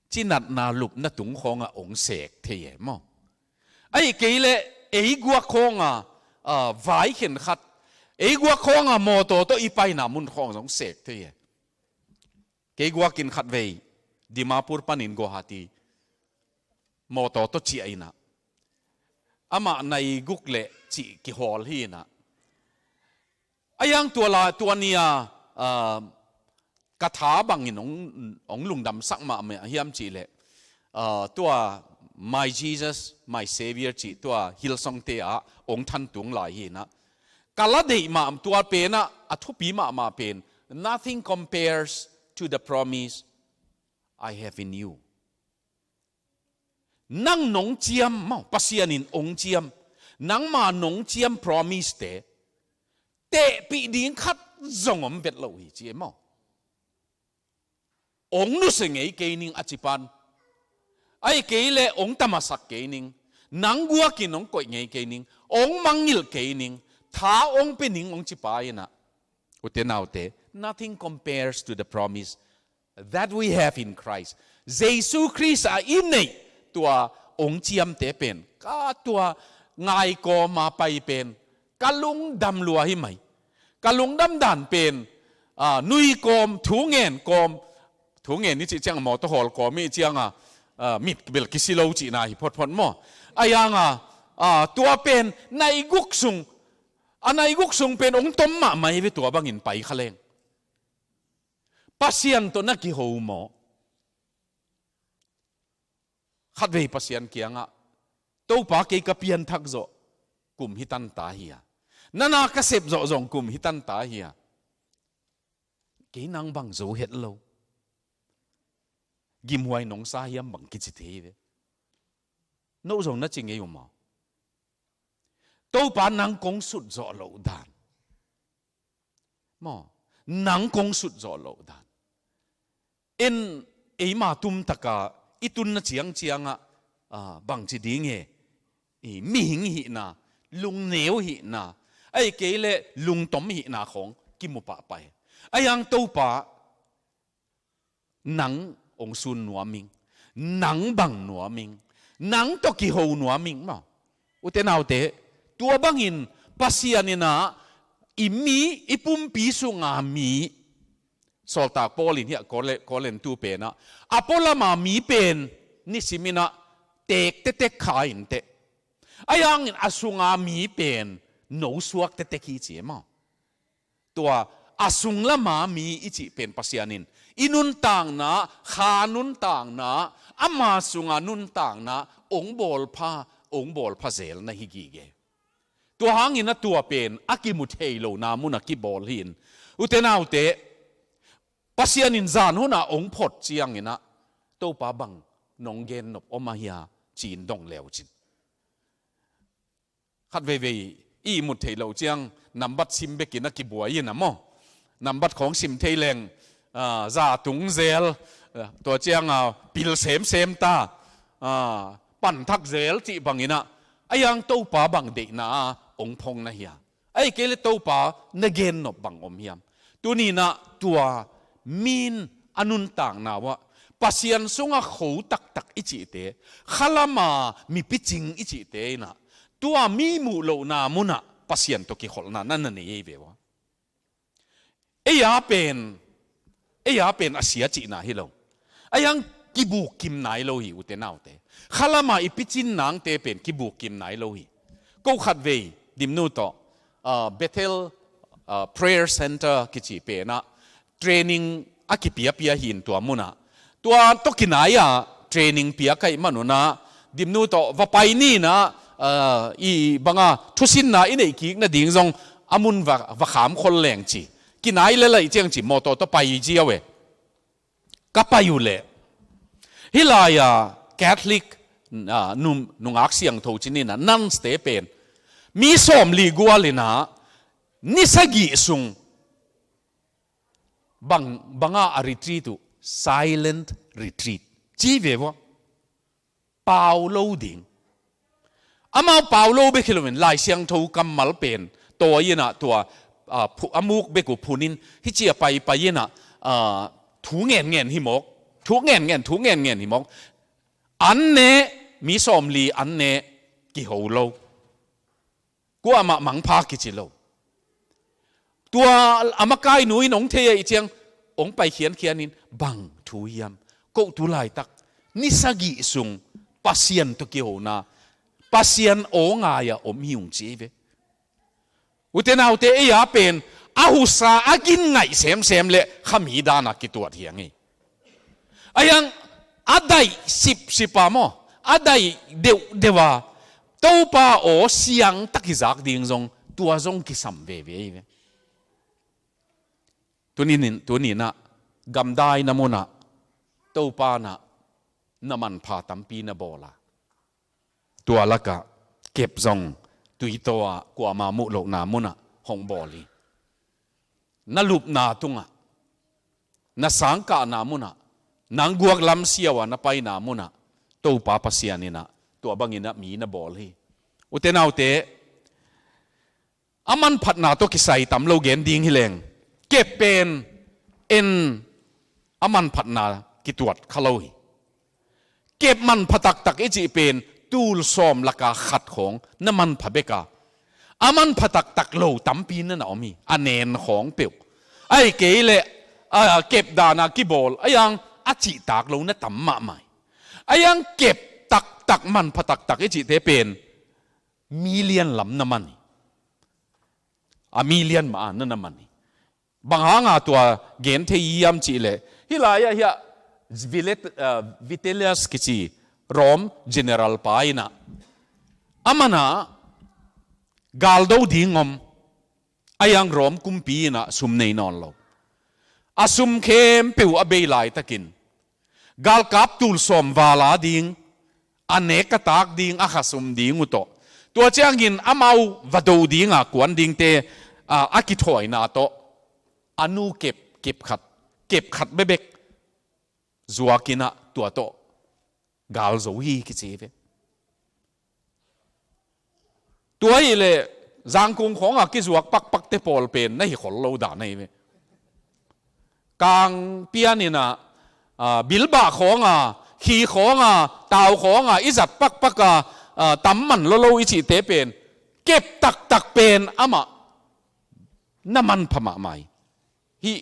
Cinatna lupna tung khawngah hong sek thei e maw? Ahih kei leh ei guak khawngah, ah, vai khenkhat, ei guak khawngah mawtaw tawh i paina mun khawng zong sek thei e. Kei guakin khatvei Dimapur panin Guwahati mawtaw tawh ciah in ah, amah nai guk le cih kihawl hi in ah, a hiang tua la, tua ni-a, ah, ka tha bangin hong, hong lungdamsak mahmah hiam cih leh, ah, tua My Jesus, My Savior cih tua Hillsong-te ah hong thantung lai hi in ah, ka la deih mah tua pen ah a thupi mahmah pen, "Nothing compares to the promise I have in you." Nang nong ciam maw, Pasian in hong ciam, nangma nong ciam promise-te tehpih ding khat zong om vet lo hi ci e maw? Hong nusia ngei kei ning a ci pan, ahih kei leh hong tamasak kei ning, nang guakin hong koih ngei kei ning, hong mangngilh kei ning, tha hong pia ning hong ci pa in ah, ute naute, nothing compares to the promise that we have in Christ. Jesu Khrist ah i neih tua hong ciamte pen, ka tua ngaikawm a pai pen ka lungdam lua hi mai. Ka lungdam dan pen, ah, nui kawm, thu ngen kawm, thu ngen i cih ciang mawtaw hawl kawm i cih ciang a, ah, mit bel kisi lo cihna hi photphot maw? A hiang a, ah, tua pen nai guk sung, a nai guk sung pen hong tom mahmah hi ve, tua bangin pai kha leng. Pasian tawh na kiho maw? Khatvei Pasian kiangah Topa, kei ka pianthak zawh kum hi tanta hi a, nana ka sep zawh zong kum hi tanta hi a, kei nang bang zo het lo. Gimhuai nong sa hiam bang kici thei ve. No zong na ci ngei uh maw? Topa, nang kong sut zawh loh dan. Maw, nang kong sut zawh loh dan. En, eima tumtaka i tunna ciangciangah, ah, bangci ding e, i mihing hihna, lungneu hihna, ahih kei leh lungtom hihna khawng kimu pahpah hi. Ahi hang Topa, nang hong sun nuam ing, nang bang nuam ing, nang tawh kiho nuam ing maw? Ute naute, tua bangin Pasian in ah i mi, i pumpi sunga mi, Sawltak Paul in hiah Kole-, Korintu penah, a pualama mi pen nisim in ah teek tektek kha inteh. Ahi hangin a sunga mi pen nosuak tektek hi ci e maw? Tua a sunglama mi i cih pen Pasian in i nuntakna, kha nuntakna, ama sunga nuntakna hong bawlpha, hong bawlpha zel na hi gige. Tua hangin a tua pen a kimu thei lohna munah kibawl hi in. Ute naute, Pasian in zan hunah hong phot ciangin ah, Topa, bang nong gennop om ahi a, ci-in dong leucin. Khat veivei i ihmut theih loh ciang nambat sim bekin a kibuai in a maw? Nambat khawng sim thei leng, ah, za tung zel, ah, tua ciang, ah, pil semsem ta, ah, pan thak zel cih bangin ah, ahi hang Topa bang deihna ah hong phong na hi a, ahih kei leh Topa, na gennop bang om hiam? Tuni in ah tua mi in a nuntakna uah Pasian sungah kho taktak i cihte, khalama mipicing i cihte in ah, tua mi muh lohna munah Pasian tawh kikholhna na na nei ei ve ua. Ei a pen, ei a pen a sia cihna hi lo. Ahi hang kibukkim nai lo hi, ute naute. Khalama i picin nangte pen kibukkim nai lo hi. Ko khat vei, Dimnu tawh, ah, Bethel, ah, Prayer Center kici penah training a kipiapia hi in tua munah. Tua tawh kinai-a training piak ahih manun ah, Dimnu tawh va pai ni in ah, ah, i banga thusinna i neih kik nading zong a mun va, va kham khol leng ci. Kinai le laih ciang ci, mawtaw tawh pai ziau e. Ka pai uh leh, hih lai-a Catholic, ah, nung, nungak siangtho ci ni in ah, nuns te pen mi sawmli gual in ah, ni sagih sung bang, banga a retreat uh, silent retreat ci ve ua. Pau lo ding. Amau pau lo bek hi loin Lai Siangtho kammal pen tawi in ah tua, ah, phu-, a muk bek uh phun in hih ci-a paipai in ah, ah, thu ngenngen hi mawk. Thu ngenngen, thu ngenngen hi mawk. An ne, mi sawmli an ne, kiho lo. Kuamah mangpha kici lo. Tua a makainu in hong thei ahih ciang hong pai khiankhian in, bang thu hiam? Ko tu laitak ni sagih sung Pasian tawh kihona, Pasian aw ngai-a om hi ung ci ei ve. Ute naute, ei a pen a husa a gin ngaih semsem le khami dana kituat hi a ngei. Ahi hang a daih sipsip a maw, a daih deuhdeuh a, Topa aw siangtak i zak ding zong, tua zong kisam veve hi ve. Tuni in, tuni in ah gamdai na munah Topa in ah na manpha tampi na bawl a, tua lakah kep zong tuitaw ah kuamah muh lohna munah hong bawl hi. Na lupna tungah, na sangkahna munah, nang guak lam siau a na paina munah Topa Pasian in ah tua bangin ah mi na bawl hi. Ute naute, a manphatna tawh kisai tam lo gen ding hi leng, kep pen en a manphatna kituat kha lo hi. Kep manpha taktak i cih pen tul sawm laka khat khawng na manpha bek a, a manpha taktak lo tampi na na om hi, a nen khawng peuh. Ahih kei leh, a, kep dana kibawl, ahi hang a cihtak lo na tam mahmah hi. Ahi hang kep taktak, manpha taktak i cihte pen mi lian lam na man hi. A mi lian mah a na na man hi. Bang hanga tua gen thei hiam cih leh, hih lai-ah hiah Vilet-, ah, Vitellius kici Rome general pa in ah, A man ah galdo ding om, a hiang Rom kumpi in ah sum nei nawn lo. A sum khempeuh a bei laitakin galkap tul sawm val a ding, a nek a tak ding, a khasum ding uh tawh, tua ciangin amau va do ding a kuan dingte, a, a kithawina tawh a nu kep, kep khat, kep khat bekbek zuak in ah tua tawh gal zo hi kici ve. Tua hi leh Zangkung khawng a kizuak pakpakte pawl pen na hi khol lo dan ahi ve. Kang pian in ah, a, bilbah khawng a, khi khawng a, tau khawng a i zat pakpak a, a, tam man lolo i cihte pen kep taktak pen amah na manpha mahmah hi. Hih,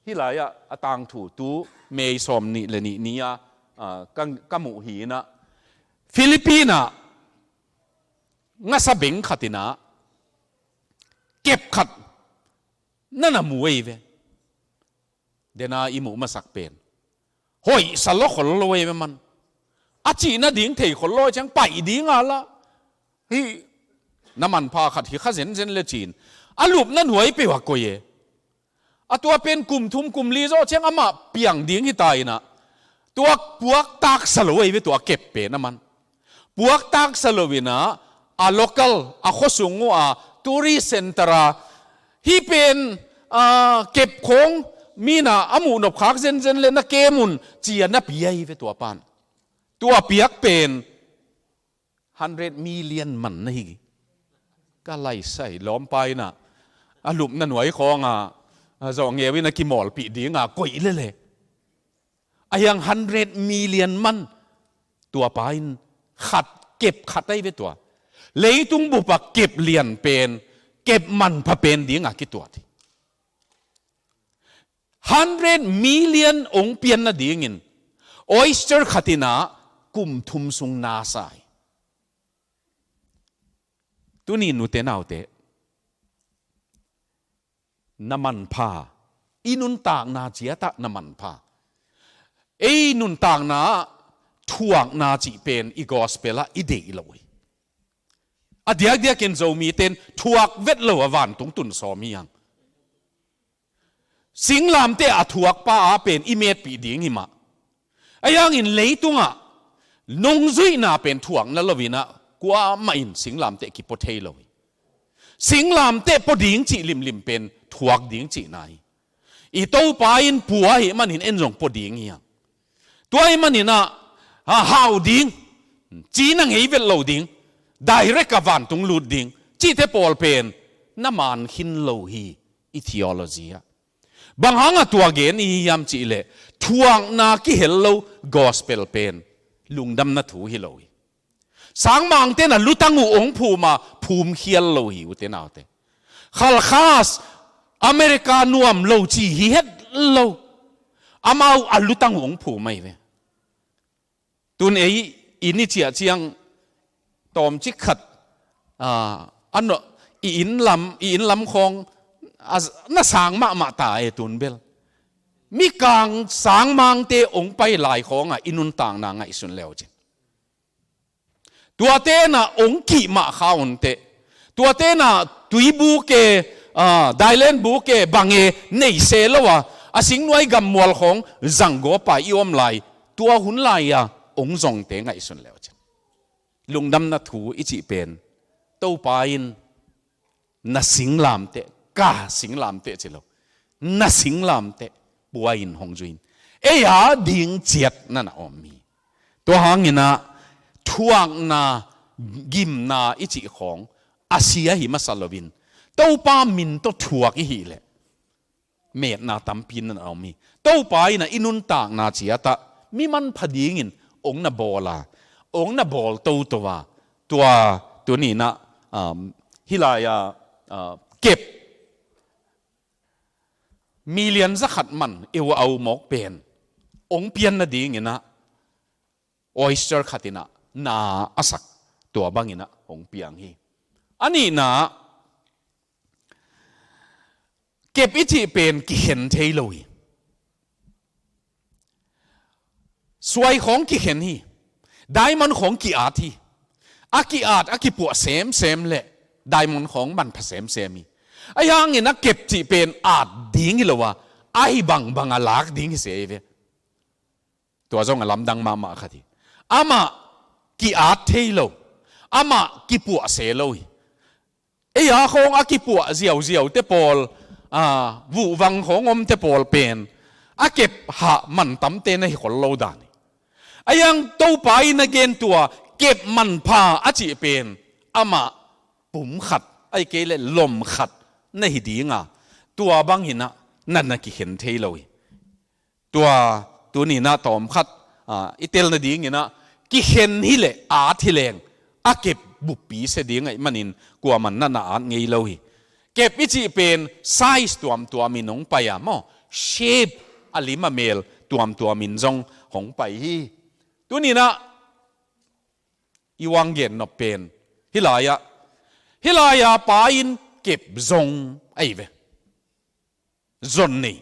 hih lai-ah a tangthu tu May sawm nih le nih ni-a, a, ka, ka muh hi in ah, Philippines ah ngasa beng khat in ah kep khat na na mu ei ve. Dena i muh masak pen hoihsa lo khol lo ei ve man. A cihna ding thei khol lo ciang pai ding a la. Hih na manpha khat hi kha zenzen le cin a lupna nuai peuh a koi e. A tua pen kum thum kum li zawh ciang amah piang ding hi ta in ah, tua puak taksa lo ei ve tua kep pen a man. Puak taksa lo in ah, a local, a khuasung uh a, tourist center a, hih pen, a, kep khawng mi in ah a muh nop khak zenzen le na kem un ci a na pia hi ve tua pan. Tua piak pen hundred million man na hi. Ka laisai lawmpa in ah a lupna nuai khawng a, a zawh ngeu in a kimawlpih ding a koih lele. A hiang hundred million man tua pa in khat, kep khat ahi ve tua. Leitung bup a kep lian pen, kep manpha pen ding a kituat hi. Hundred million ong pian nadingin oyster khat in ah kum thum sung na sa hi. Tuni nute naute, na manpha, i nuntakna ciat ah na manpha. Ei nuntakna ah thuakna cih pen i gospel ah i deih lo hi. A diakdiakin Zomite in thuak vet lo a vantung tun sawm hi hang. Singlamteh a thuakpa a pen i metpih ding hi mah. A hiangin leitung ah nungzuihna pen thuak na lo in ah kuamah in singlamteh kipua thei lo hi. Singlamteh pua ding cih limlim pen thuak ding cihna hi. I Topa in pua ahih manin en zong pua ding hi hang. Tua ahih manin ah, a, hau ding, ci na ngei vet lo ding, direct a vantung lut ding cihte pawl pen na man khin lo hi, i theology ah. Bang hang a tua gen i hi hiam cih leh, thuakna kihel lo gospel pen lungdamna thu hi lo hi. Sangmangte in a lutang uh ong phum a, phum khial lo hi, ute naute. Khalkhas, America nuam lo ci hi het lo. Amau a lutang uh ong phum ahi ve. Tun ei inn i ciah ciang tawmcik khat, a, a no, i inn lam, i inn lam khawng, a, na sang mahmah ta e tun bel. Mikang sangmangte ong pai lai khawng a i nuntakna ngaihsun leu cin. Tuate in a ong kih mah kha un teh. Tuate in a tui buk e, a, dailen buk e, bang e, nei se lo a, a singnuai gammual khawng zang gawp a i om lai, tua hun lai a ong zongte ngaihsun leu cin. Lungdamna thu i cih pen, Topa in na singlamteh, ka singlamteh ci lo. Na singlamteh pua in hong zui in. Ei a ding ciat na na om hi. Tua hangin a thuakna, gimna i cih khawng a sia hi masa loin, Topa min tawh thuak i hih leh metna tampi na na om hi. Topa in a i nuntakna ciat ah mi manpha dingin ong na bawl a, ong na bawl toto a, tua tuni in a, um, hih lai a, uh, kep million zakhat man eu au mawk pen ong pian nadingin a oyster khat in a na a sak, tua bangin a ong piang hi. A nihna, kep i cih pen kikhen thei lo hi. Suai khawng kikhen hi. Diamond khawng ki-at hi. A ki-at, a kipuah semsem le diamond khawng manpha semsem hi. Ahi hangin a kep cih pen at ding hi lo a, ahi bangbang a lak ding hi se hi ve. Tua zong a lamdang mahmah khat hi. Amah ki-at thei lo, amah kipuah se lo hi. Ei a khawng a kipuah ziauziaute pawl, a, vuhvang khawng omte pawl pen a kep hah mantamte na hi khol lo dan hi. Ahi hang Topa in a gen tua kep manpha a cih pen amah pum khat, ahih kei leh lom khat na hi ding a, tua bangin ah na na kikhen thei lo hi. Tua tuni-in ah tawmkhat, a, i tel nadingin ah kikhen hi leh at hi leng a kep buppi sia ding ahih manin kuaman na na at ngei lo hi. Kep i cih pen size tuamtuamin hong pai a maw, shape, a lim a mel tuamtuamin zong hong pai hi. Tuni-in ah i uang gen nop pen hih lai-ah, hih lai-a pa in kep zong ahi ve. Zon nei.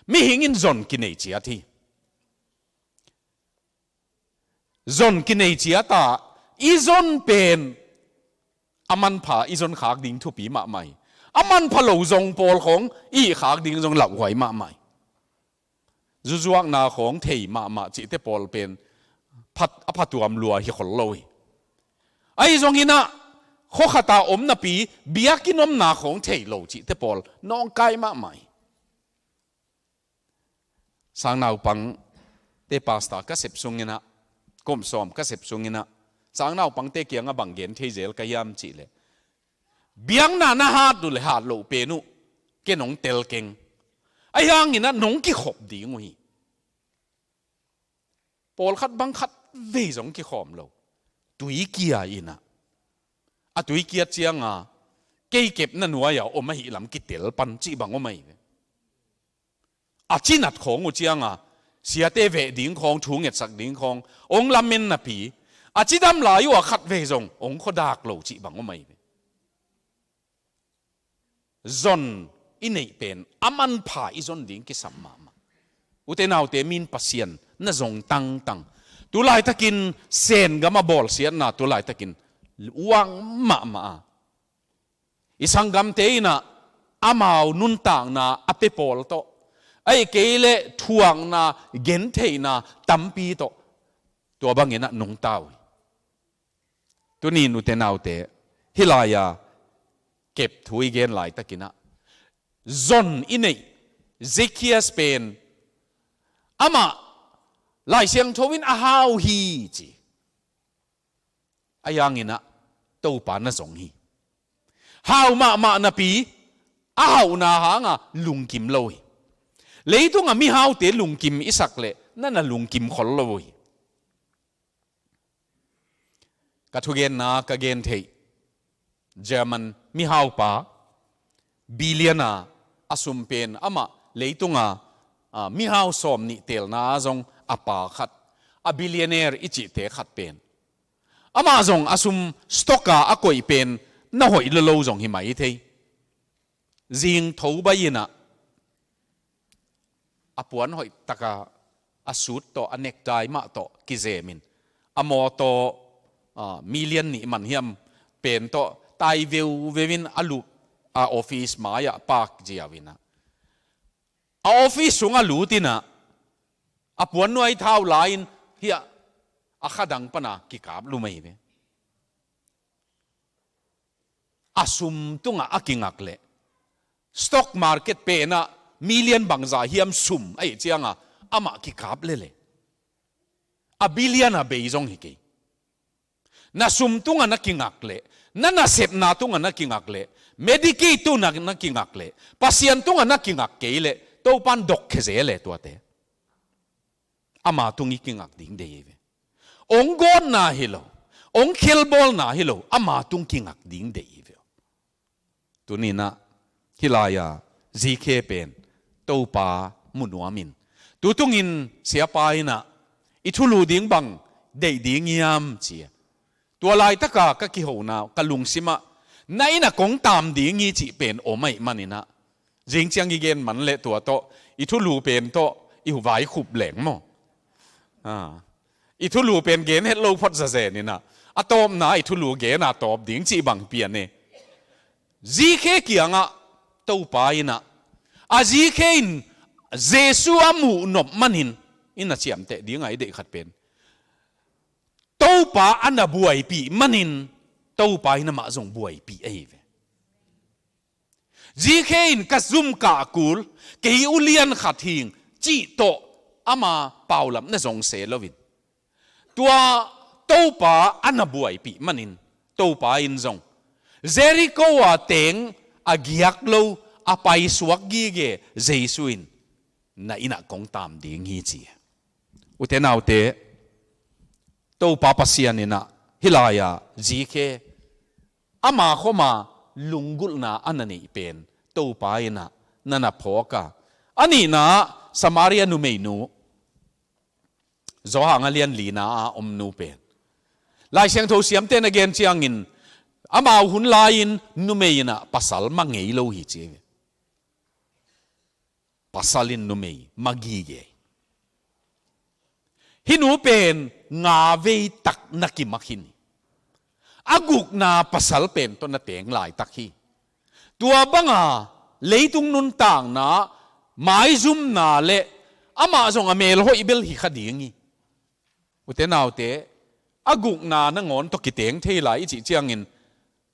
Mihing in zon kinei ciat hi. Zon kinei ciat a, i zon pen a manpha i zon khak ding thupi mahmah hi. A manpha lo zong pawl khawng i khak ding zong lauhuai mahmah hi. Zuzuakna khawng thei mahmah cihte pawl pen phat, a phatuam lua hi khol lo hi. Ahi zongin ah khuakhat a om napi biakinn omna khawng thei lo cihte pawl nawngkai mahmah hi. Sangnaupangte pastor ka sep sungin ah, kum sawm ka sep sungin ah, sangnaupangte kiangah bang gen thei zel ka hiam cih leh, biakna na hat uh leh hat loh pen uh, ken hong tel keng. Ahi hangin ah nong kikhop ding uh hi. Pawlkhat bang khat vei zong kikhawm lo. Tui kia in ah, a tui kiat ciang a, kei kepna nuai-a om ahih lam kitel pan cih bang om ahi ve. A cinat khawng uh ciang a, siate veh ding khawng, thu ngetsak ding khawng hong lamen napi, a cidam lai uh a khat vei zong hong khuadak lo cih bang om ahi ve. Zon i neih pen a manpha i zon ding kisam mahmah. Ute naute, min Pasian na zong tangtang, tu laitakin Sen gam a bawlsiatna tu laitakin uang mahmah a, i sanggamte in ah amau nuntakna a pia pawl tawh, ahih kei leh thuakna, gentheihna tampi tawh, tua bangin ah nungta uh hi. Tuni-in ute naute, hih lai-a kep thu i gen laitakin ah, zon i neih Zacchaeus pen, amah Lai Siangtho in a hau hi ci. Ahi hangin ah Topa na zong hi. Hau mahmah napi, a hauhna hanga lungkim lo hi. Leitungah mihaute lungkim i sak leh na na lungkim khol lo hi. Ka thugenna ka gen theih German mihaupa, billionaire, a sum pen amah leitunga, a, mihau sawm nih teelna zong a pa khat, a billionaire i cihte khat pen, amah zong a sum stock-a a koih pen na hoih lolo zong hi mai thei. Zing tho bai in ah, a puan hoih taka, a suit tawh, a necktie mah tawh kizemin, a mawtaw, a, million nih man hiam pen tawh tai veuveu in a lup, a office mai-ah park ziau in ah, a office sungah lut in ah, a puannuai thau la-in hiah a khadang pana kikap lum ahi ve. A sum tungah a kingak leh, stock market penah million bangzah hiam sum ahih cianga amah kikap leleh, a billion a bei zong hi kei. Na sum tungah na kingak leh, na nasepna tungah na kingak leh, Medicaid tungah na kingak leh, Pasian tungah na kingak kei leh, Topan dok khe zel e tuate. Ama tung i kingak ding deih hi ve. Ong gawtna hi lo, ong khelbawlna hi lo, ama tung kingak ding deih hi ve. Tuni-in ah hih lai-a Zacchaeus pen Topa mu nuamin, tu tungin siapa in ah, i thulu ding bang deih ding hiam ci a. Tua laitaka ka kihona, ka lungsimah, na inn ah kong tam ding hi cih pen om ahih manin ah, zing ciang i gen man leh tua tawh, i thulu pen tawh i vaikhup leng maw? A, I thulu pen gen het lo phot zazen inah, a tawpna i thulu gen a tawp ding cih bang pian e. Zikhe kiangah Topa inah, a zikhe in Jesu a muh nop manin, ina ciamteh dingah i deih khat pen, Topa a na buaipih manin Topa in amah zong buaipih ahi ve. Zikhe in ka zum kah kul, kei ulian khat hing cih tawh ama paulamna zong se loin, tua Topa a na buaipih manin Topa in zong Jericho a teng a giak lo, a paisuak gige Jesu in na innah kong tam ding hi ci. Ute naute, Topa Pasian inah hih lai-ah zikhe ama khoma lunggulhna a na neih pen Topa inah na na phawk a, a nihna-ah Samaria numeinu, Johan a lian lina a om nu pen, Lai Siangtho siamte na gen ciangin, amau hun lai-in numei inah pasal ma ngei lo hi ci. Pasal in numei ma gige. Hih nu pen nga vei tak na kimak hi ni. A gukna pasal pen tawh na teng laitak hi. Tua banga leitung nuntakna, maizumna le amah zong a mel hoih bel hi kha ding hi. Ute naute, a gukna nangawn tawh kiteng thei lai i cih ciangin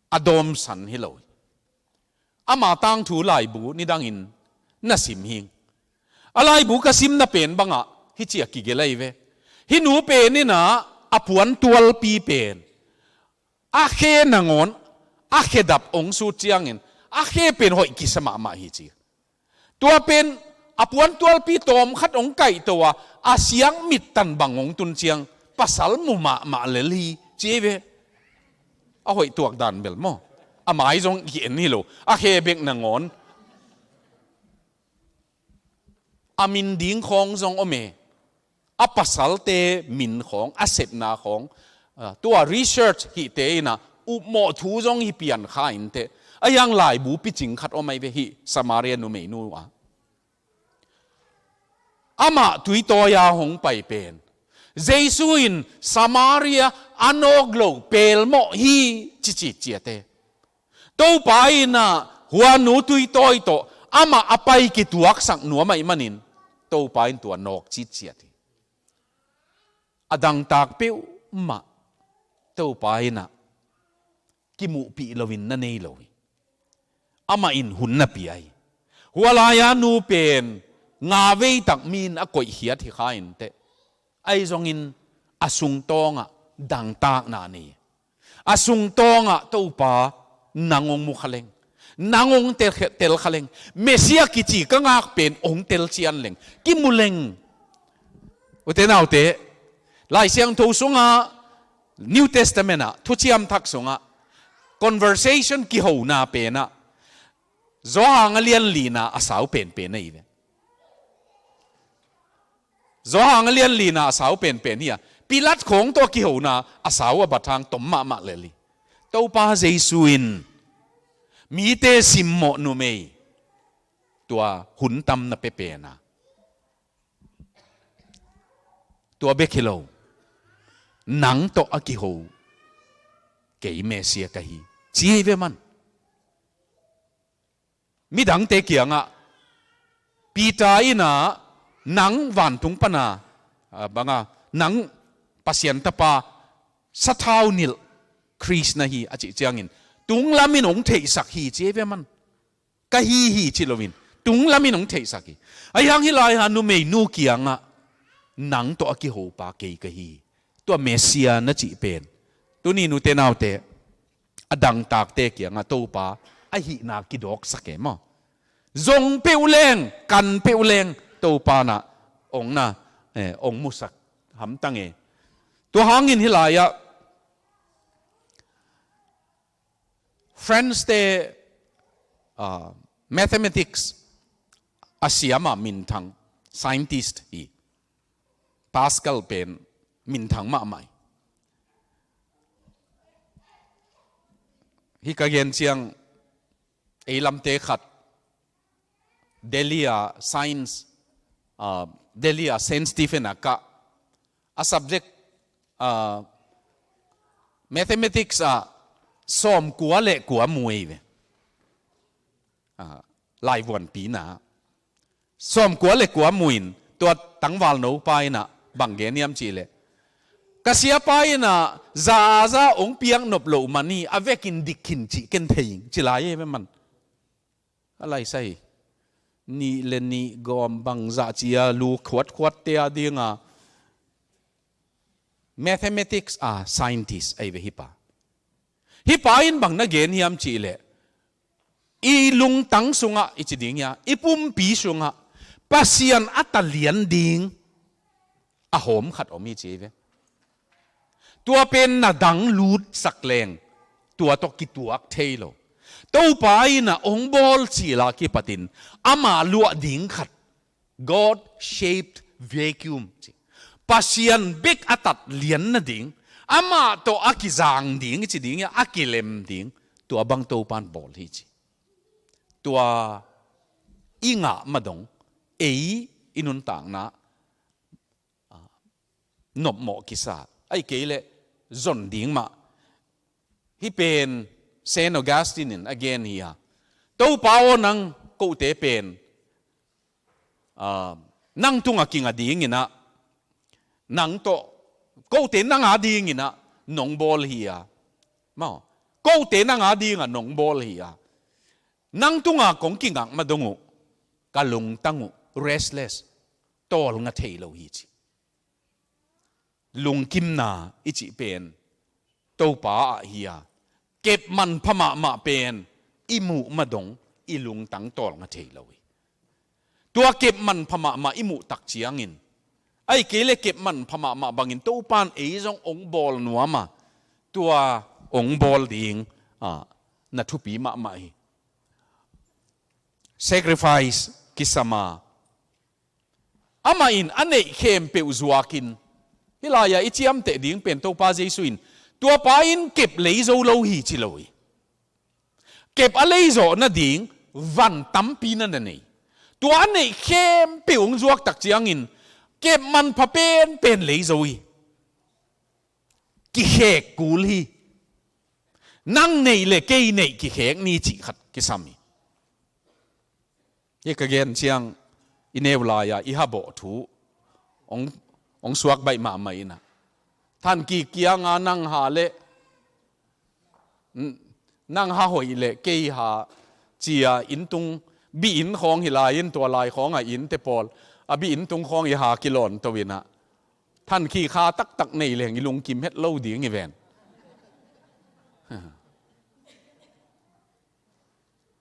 a dawmsan hi lo hi. Ama tangthu laibu nidangin na sim hing. A laibu ka simna pen bangah hih ciah kigelh ahi ve. Hih nu pen inah a puantualpi pen, a khe nangawn a khedap hong sut ciangin a khe pen hoih kisa mahmah hi ci. Tua pen a puantualpi tawm khat hong kaihto a, a siang mittan bang hong tun ciang pasal mu mahmah lel hi ci ve. A hoih tuak dan bel maw, a mai zong ki-en hi lo, a khe bek nangawn. A min ding khawng zong om e. A pasalte min khawng, a sepna khawng, ah, tua research hihte inah upmawh thu zong hi pian kha inteh. A hiang laibu picing khat om ahi ve hih Samaria numeinu ah. Amah tuitawi-a hong pai pen Jesu in Samaria a nawk lo pelmawh hi ci citciat e. Topa inah hua nu tuitawi tawh amah a pai kituaksak nuam ahih manin Topa in tua nawk citciat hi. A dangtak peuhmah Topa inah kimuhpih loin na nei lo hi. Amah in hun na pia hi. Hua lai-a nu pen nga vei tak mi in a koihkhiat hi kha inteh. Ahi zongin a sungtawngah dangtakna nei. A sungtawngah Topa nang hong mu kha leng, nang hong tel, tel kha leng, Messiah kici ka ngak pen hong tel cian leng, kimu leng. Ute naute, Lai Siangtho sungah, New Testament ah, Thuciam Thak sungah conversation kihona penah Johan a lian lina a sau penpen ahi ve. Johan a lian lina a sau penpen hi a, Pilat khawng tawh a kihona a sau a bat hang tom mahmah lel hi. Topa Jesu in mite simmawh numei, tua hun tam na pia pen a, tua bek hi lo, nang tawh a kiho kei Messiah ka hi, ci hi ve man. Midangte kiangah Peter inah nang vantung pana, ah, banga, nang Pasian tapa sathau nilh Khrist na hi a cih ciangin, tunglam in hong theihsak hi ci hi ve man. Ka hi hi ci loin, tunglam in hong theihsak hi. Ahi hang hih lai-a numeinu kiangah nang tawh a kihopa kei ka hi, tua Messiah na cih pen, tuni nute naute, a dangtakte kiangah Topa ahihna kidawksak e maw. Zong peuh leng, kan peuh leng Topa nah hong na, eh, hong musak hamtang e. Tua hangin hih lai-ah French-te, ah, mathematics a siam a minthang scientist hi. Pascal pen minthang mahmah hi. Hih ka gen ciang ei lamte khat Delhi a science, ah, Delhi a Saint Stephen a kah, a subject ah, mathematics ah sawmkua le kua mu ei ve. Ah, laivuanpi na sawmkua le kua mu in tua tangvalno pa in ah bang gen hiam cih leh, ka siapa in ah za a za hong piak nop loh man hi, a vekin dik khin cih ken thei ing ci lai ei ve man. A laisai nih le nih gawm bangzah ci a lu khuatkhuatte a ding a mathematics a scientist ei ve hih pa. Hih pa in bang na gen hiam cih leh, i lungtang sungah i ci ding hia, i pumpi sungah Pasian a ta lian ding a hawm khat om hi ci ei ve. Tua pen na dang lutsak leng tua tawh kituak thei lo. Topa in ah hong bawl cil a kipatin ama luah ding khat, God shaped vacuum ci, Pasian bek a tat lian nading, amah tawh a kizang ding i ci ding hia, a kilem ding, tua bang Topa in bawl hi ci. Tua i ngah madong ei i nuntakna nopmawh kisa, ahih kei leh zon ding mah. Hih pen Saint Augustine in a gen hi a, Topa aw, nang kote pen, ah, nang tungah kinga dingin ah nang tawh, kote nang a dingin ah nong bawl hi a, maw, kote nang a dingah nong bawl hi a, nang tungah kong kingak madong uh ka lungtang uh restless, tawlnga thei lo hi ci. Lungkimna i cih pen Topa ah hi a, kep manpha mahmah pen i muh madong i lungtang tawlnga thei lo hi. Tua kep manpha mahmah i muh tak ciangin, ahih kei leh kep manpha mahmah bangin Topa in ei zong hong bawl nuam a, tua hong bawl ding, ah, na thupi mahmah hi. Sacrifice kisam a, amah in a neih khempeuh zuakin, hih lai-ah i ciamteh ding pen Topa Jesu in, tua pa in kep lei zo lo hi ci lo hi. Kep a lei zawh nading van tampi na na nei. Tua a neih khempeuh hong zuak tak ciangin kep manpha penpen lei zo hi. Kikhek kul hi. Nang neih le kei neih kikhek ni cih khat kisam hi. Hih ka gen ciang i neu lai-a i habawh thu hong, hong suak baih mahmah in ah, thankik kianga nang ha le, n-, nang ha hoih le kei ha ci-a inn tung, bi inn khawng hi lai in, tua lai khawngah innte pawl a bi inn tung khawng i ha kilawn to in ah, thankik ha taktak nei leng i lungkim het lo ding hi ven.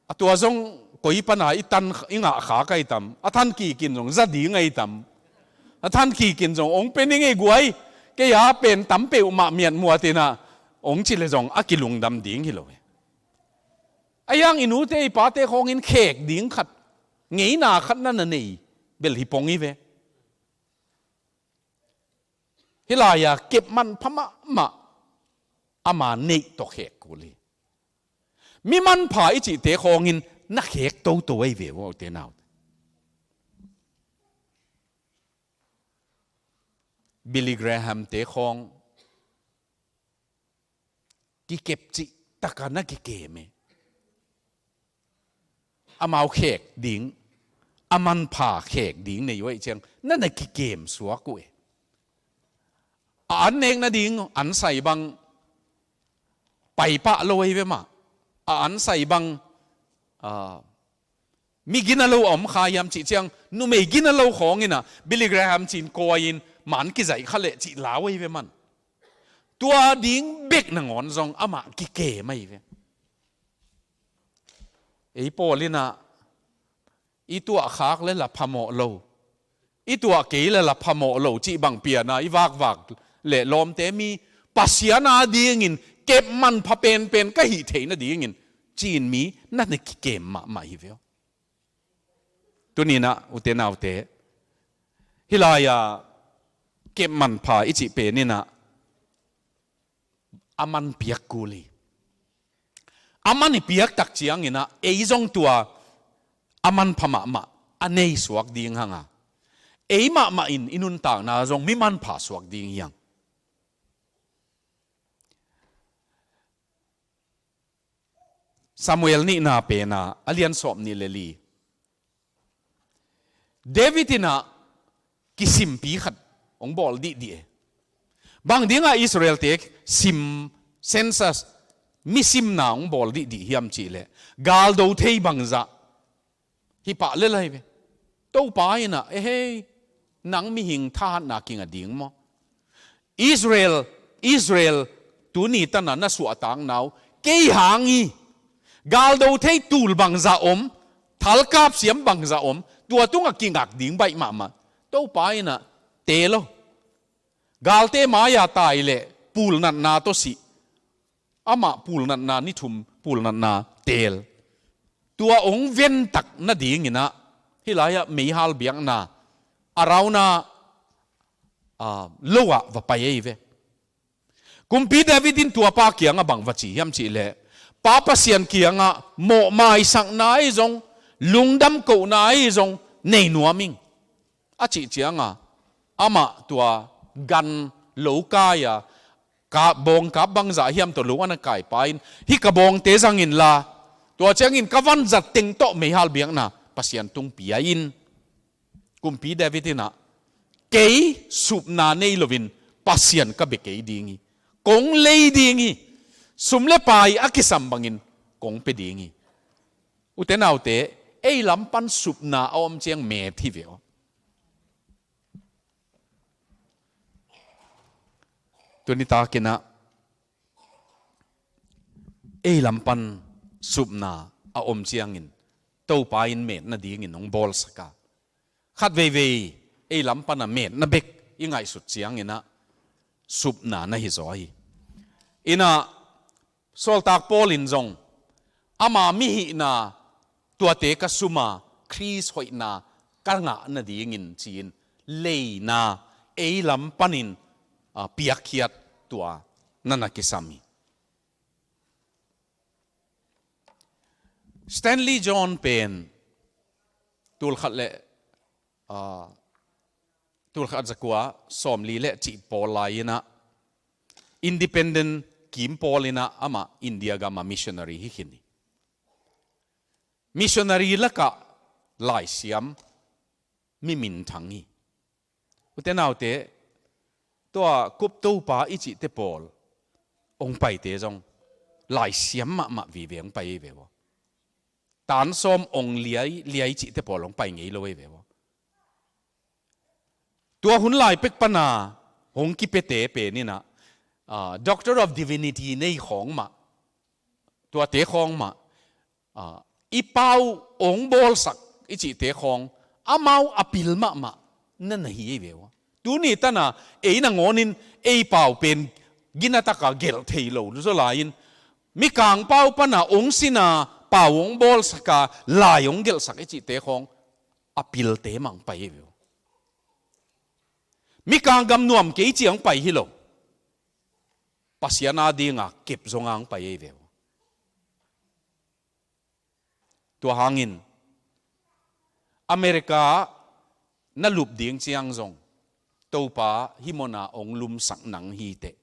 A tua zong koi pana i tan, i ngah khak ahi tam, a thankikin zong za ding ahi tam, a thankikin zong hong pe ning ei guai, kei a pen tam peuhmah miatmuat in ah hong ci le zong a kilungdam ding hi lo hi. Ahi hang i nute i pate khawngin khek ding khat, ngeina khat na na nei bel hi pong hi ve. Hih lai-a kep manpha mahmah ama neih tawh khek kul hi. Mi manpha i cihte khawngin na khek toto ahi ve uh, ute naute. Billy Graham te khawng kikep cih taka na kikem e. Amau khek ding, a manpha khek ding nei uh ahih ciang na na kikem suak uh e. A an nek nading an sai bang paipah lo ahi ve mah. A an sai bang, ah, mi gina lo a om kha hiam cih ciang, numei gina lo khawng in ah Billy Graham ci-in kawi-in man kizaih kha leh cih lau ahi ve man. Tua ding bek nangawn zong amah kikem ahi ve. Ei pawl in ah i tuah khak le la phamawh lo, i tuah kei le la phamawh lo cih bang piana i vakvak leh lawmte mi Pasian a dingin kep manpha penpen ka hih theih nadingin ci-in mi na na kikem mahmah hi ve uh. Tuni-in ah ute naute, hih lai-a kep manpha i cih pen in ah a man piak kul hi. A man i piak tak ciangin ah ei zong tua a manpha mahmah a nei suak ding hang a, ei mahmah in i nuntakna zong mi manpha suak ding hi hang. Samuel nihna pena a lian sawm nih le li. David in ah kisimpi khat hong bawl dihdih e. Bang dingah Israel-te sim, census, mi simna hong bawl dihdih hiam cihleh, galdo thei bangzah hi pah lel ahi ve. Topa in ah, "Ehei, nang mihing thahatna kinga ding maw? Israel, Israel, tuni tan a na suahtakna uh kei hang hi. Galdo thei tul bangzah om, thalkap siam bangzah om, tua tungah kingak ding baih mahmah." Topa in ah, "Teel aw. Galte mai-a tai leh pulnatna tawh sih. Amah pulnatna, ni thum pulnatna teel." Tua hong ventak nadingin ah, hih lai-ah meihal biakna, Arauna, ah, lo-ah va pai ahi ve. Kumpi David in tua pa kiangah bang va ci hiam cihleh, Pa Pasian kiangah mawh maisakna ahi zong, lungdam kohna ahi zong nei nuam ing, a cih cianga, amah tua gan lo kai-a, ka bawngkap bangzah hiam tawh lo a na kaipa in, "Hih ka bawngte zang inla, tua ciangin ka vanzat teng tawh meihal biakna Pasian tung pia in. Kumpi David in ah, kei supna nei loin Pasian ka bia kei ding hi. Kong lei ding hi. Sum le pai a kisam bangin kong pia ding hi." Ute naute, ei lam pan supna a om ciang met hi ve aw. Tuni takin ah ei lam pan supna a om ciangin Topa in met nadingin hong bawlsak a, khat veivei ei lam pan a metna bek i ngaihsut ciangin ah supna na hi zaw hi. In ah, Sawltak Paul in zong, "Ama mihihna, tuate ka sum a, Khrist hoihna ka ngah nadingin," ci-in leina ei lam panin, a, piakkhiat tua na na kisam hi. Stanley John pen tulkhat le, a, tulkhat zakua sawmli le cih pawl lai-in ah, independent kim pawl in ah, amah India gam a missionary hi khin hi. Missionary lakah laisiam mi minthang hi. Ute naute, tua Cope Topa i cihte pawl hong paite zong laisiam mahmah vive hong pai hi ve aw. Tan sawm hong liai, liai cihte pawl hong pai ngei lo hi ve aw. Tua hun lai pek pana hong kipiate pen in ah, ah, Doctor of Divinity nei khawng mah, tuate khawng mah, ah, i pau hong bawlsak i cihte khawng, amau a pil mahmah na na hi hi ve aw. Tuni tana ei nangawnin ei pau pen ginataka gelh thei lo zaw lai-in, Mikang pau pana hong sin a, pau hong bawlsak a, lai hong gelhsak i cihte khawng a pilte mah hong pai hi ve aw. Mikang gam nuam kei ci-a hong pai hi lo. Pasian adinga kep zonga hong pai hi ve aw. Tua hangin America na lup ding ciang zong, Topa hih muna hong lumsak nang hi teh.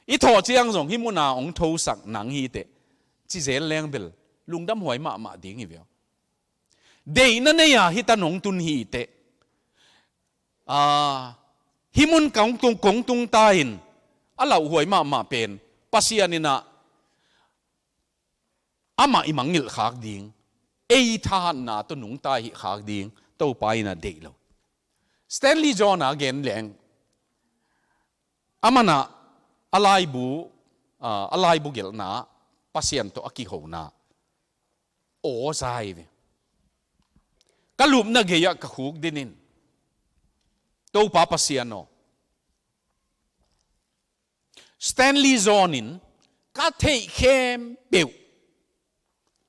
I thawh ciang zong hih muna hong thosak nang hi teh, ci zel leng bel lungdam huai mahmah ding hi ve aw. Deihna nei-a hih tan hong tun hi teh. Ah, hih mun kong tung, kong tung ta in, a lauhuai mahmah pen Pasian in ah amah i mangngilh khak ding, ei thahatna tawh nungta hih khak ding Topa in a deih lo. Stanley John a gen leng, aman ah a laibu, ah, a laibu gelhna, Pasian tawh a kihona aw za hi ve. Ka lupna gei-ah ka khuk dinin, Topa Pasian aw, Stanley John in ka theih khempeuh,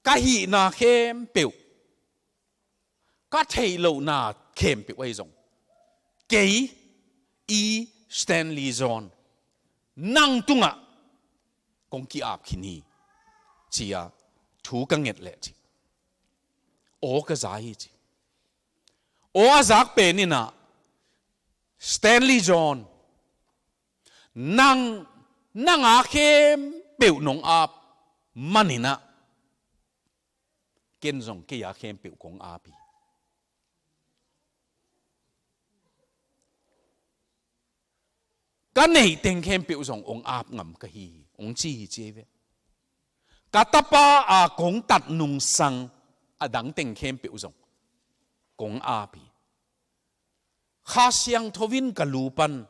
ka hihna khempeuh, ka theih lohna khempeuh ahi zong, kei i Stanley John nang tungah kong ki-ap khin hi, ci-a thu ka nget leh ci, aw ka za hi ci. Aw a zak pen in ah, Stanley John, nang, nang a khempeuh nong ap manin ah, Ken zong kei a khempeuh kong ap hi. Ka neih teng khempeuh zong hong ap ngam ka hi hi, hong ci hi ci hi ve. Ka tapa a kong tat nungsang a dang teng khempeuh zong kong ap hi. Kha Siangtho in ka lu pan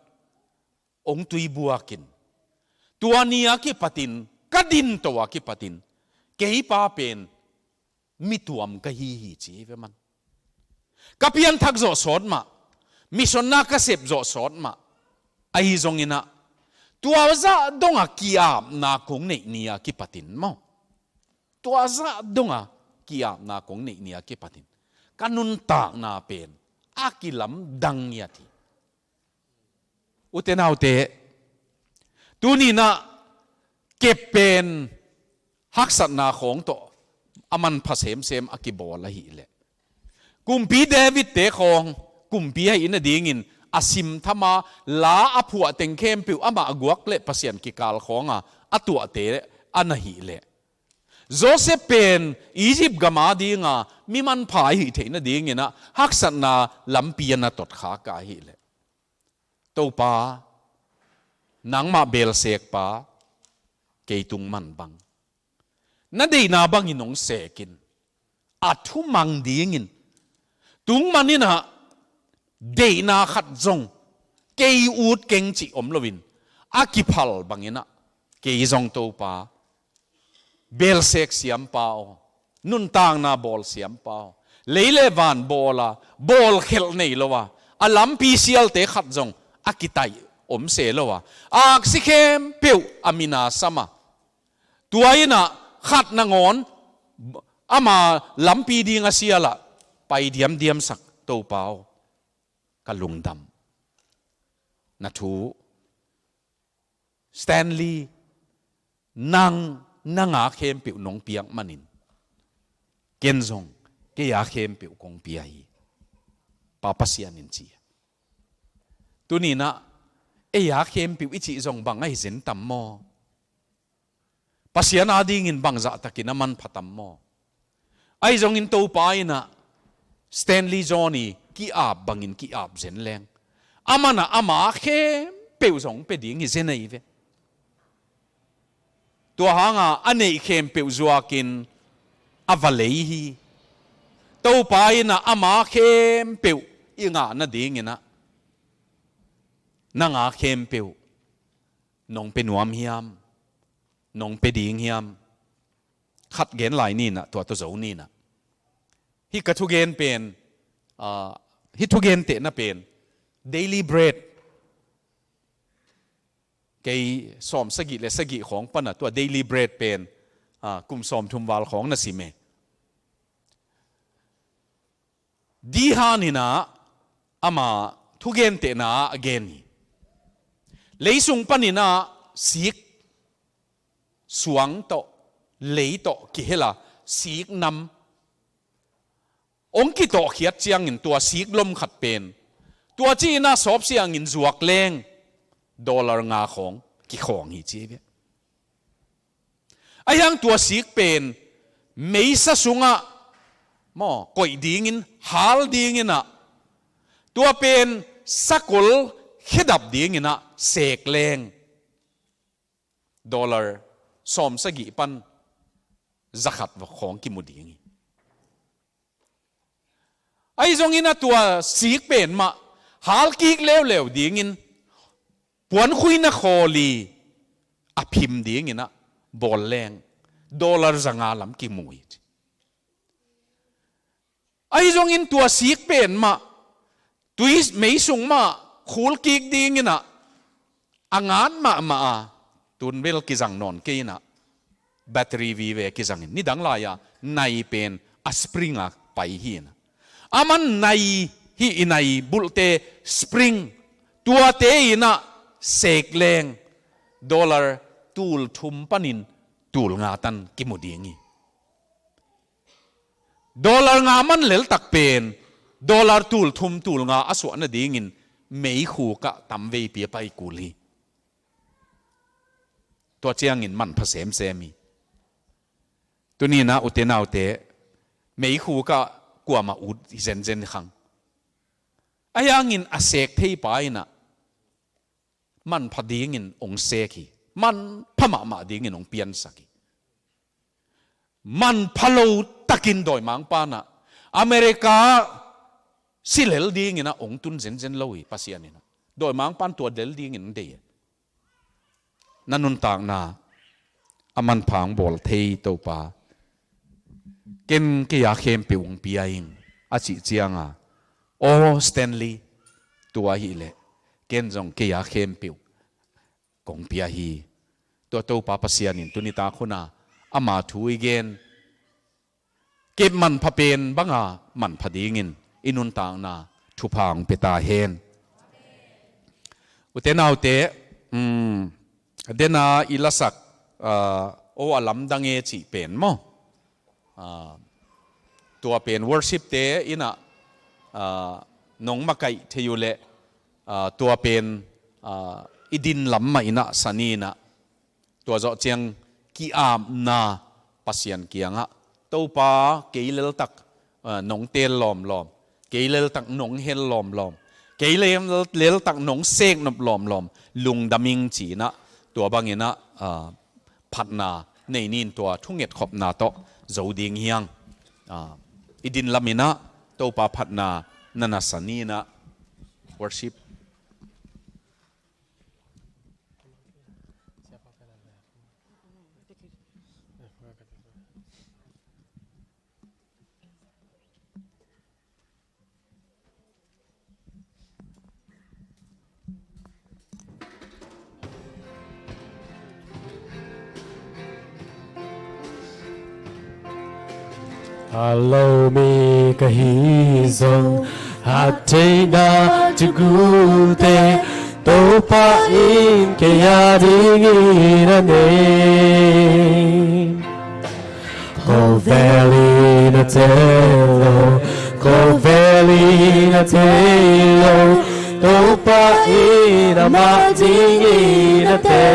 hong tuibuak in, tua ni a kipatin, ka din to a kipatin, kei pa pen mi tuam ka hi hi ci hi ve man. Ka pianthak zawh sawt mah, mission na ka sep zawh sawt mah, ahi zongin ah, tua zah dong a ki-apna kong neih ni a kipatin maw, tua zah dong a ki-apna kong neih ni a kipatin, ka nuntakna pen a kilamdang ngiat hi. Ute naute, tuni-in ah kep pen haksatna khawng tawh a manpha semsem a kibawl ahih leh, Kumpi David-te khawng, kumpi ahih nadingin a simtham a, la a phuah teng khempeuh amah a guak le Pasian kikal khawng a a tuahte a na hih leh, Joseph pen Egypt gam a ding a mi manpha ahih theih nadingin ah haksatna lampi a na tot khak ahih leh, Topa, nangmah beelsek pa, kei tung man bang, na deihna bangin hong sek in, a thumang dingin, tung manin ah deihna khat zong kei ut keng cih om loin, a kiphal bangin ah kei zong Topa, beelsek siampa aw, nuntakna bawl siampa aw, lei le van bawl a, bawlkhelh nei lo a, a lampi sialte khat zong a kitaih om se lo a, aksi khempeuh a min a sam a, tua in ah khat nangawn ama lampi ding a sial ah pai diamdiam sak Topa aw, ka lungdam. Na thu, Stanley, nang, nang a khempeuh nong piak manin, ken zong kei a khempeuh kong pia hi, Pa Pasian in ci. Tuni-in ah ei a khempeuh i cih zong bang ahi zen tam maw? Pasian a dingin bangzah takin a manpha tam maw? Ahi zongin Topa in ah Stanley Johnny ki-ap bangin ki-ap zen leng, aman ah ama khempeuh zong pia ding hi zen ahi ve. Tua hang a a neih khempeuh zuakin a va lei hi. Topa in ah ama khempeuh i ngah nadingin ah, nang a khempeuh nong pia nuam hiam, nong pia ding hiam? Khat gen lai ni-in ah, tua tawh zo ni-in ah. Hih ka thugen pen, ah, hih thugentehna pen, daily bread. Kei sawm sagih le sagih khawng pan ah tua daily bread pen, ah, kum sawmthum val khawng na sim e. Dee Han in ah ama thugentehna a gen hi. Leisung panin ah sik, suang tawh, lei tawh kihel a, sik nam hong kitawhkhiat ciangin tua sik lom khat pen, tua ci-in ah sawp siangin zuak leng dollar nga khawng kikhawng hi ci ve. Ahi hang tua sik pen meisa sungah maw, koih dingin, hal dingin ah, tua pen sakol khedap dingin ah sek leng dollar sawm sagih pan zakhat va khawng kimu ding hi. Ahi zongin ah tua sik pen mah hal kik leuleu dingin, puankhuina khawl i a phim dingin ah bawl leng dollar zanga lam kimu hi. Ahi zongin tua sik pen mah tui meisung mah khul kik dingin ah a ngat mahmah a, tun bel kizang nawn kei in ah, battery vive kizangin, nidang lai-a nai pen a spring a pai hi in ah, aman nai hi, i nai bulhte spring, tuate in ah sek leng dollar tul thum panin tul nga tan kimu ding hi. Dollar nga man leltak pen dollar tul thum tul nga a suah nadingin meikhuk ah tamveipi a pai kul hi. Tua ciangin manpha semsem hi. Tuni-in ah ute naute, Meikhuk ah kuamah ut zenzen khang. Ahi hangin a sek theipa in ah manpha dingin hong sek hi. Manpha mahmah dingin hong piansak hi. Manpha lo takin dawimangpa in ah America si lel dingin ah hong tun zenzen lo hi Pasian in ah. Dawimangpa in tua lel dingin hong deih hi. Na nuntakna a manpha hong bawl thei Topa, ken kei a khempeuh hong pia ing, a cih cianga, aw Stanley, tua ahih leh ken zong kei a khempeuh kong pia hi. Tua Topa Pasian in tuni tak hun a ama thu i gen, kei manpha pen banga manpha dingin i nuntakna thupha hong pia ta hen. Ute naute, um, dena i lasak, ah, o a lamdang e cih pen maw? Ah, tua pen worship te in ah, ah, nong makaih thei uh leh, ah, tua pen, ah, i din lam mah in ah sa ni in ah, tua zawh ciang ki-apna Pasian kiangah, Topa, kei leltak, ah, nong teel lawmlawm, kei leltak nong hel lawmlawm, kei lel-, leltak nong seknop lawmlawm, lungdam ing ci in ah, tua bangin ah, ah, phatna nei ni in tua thungetkhopna tawh zo ding hi hang. Ah, i din lam in ah Topa phatna na na sa ni in ah, worship. A lo mi ka hi zong, hat theihna thugute Topa in kei a dingin a nei. Khovel in a thei lo, khovel in a thei lo, Topa in amah dingin a thei.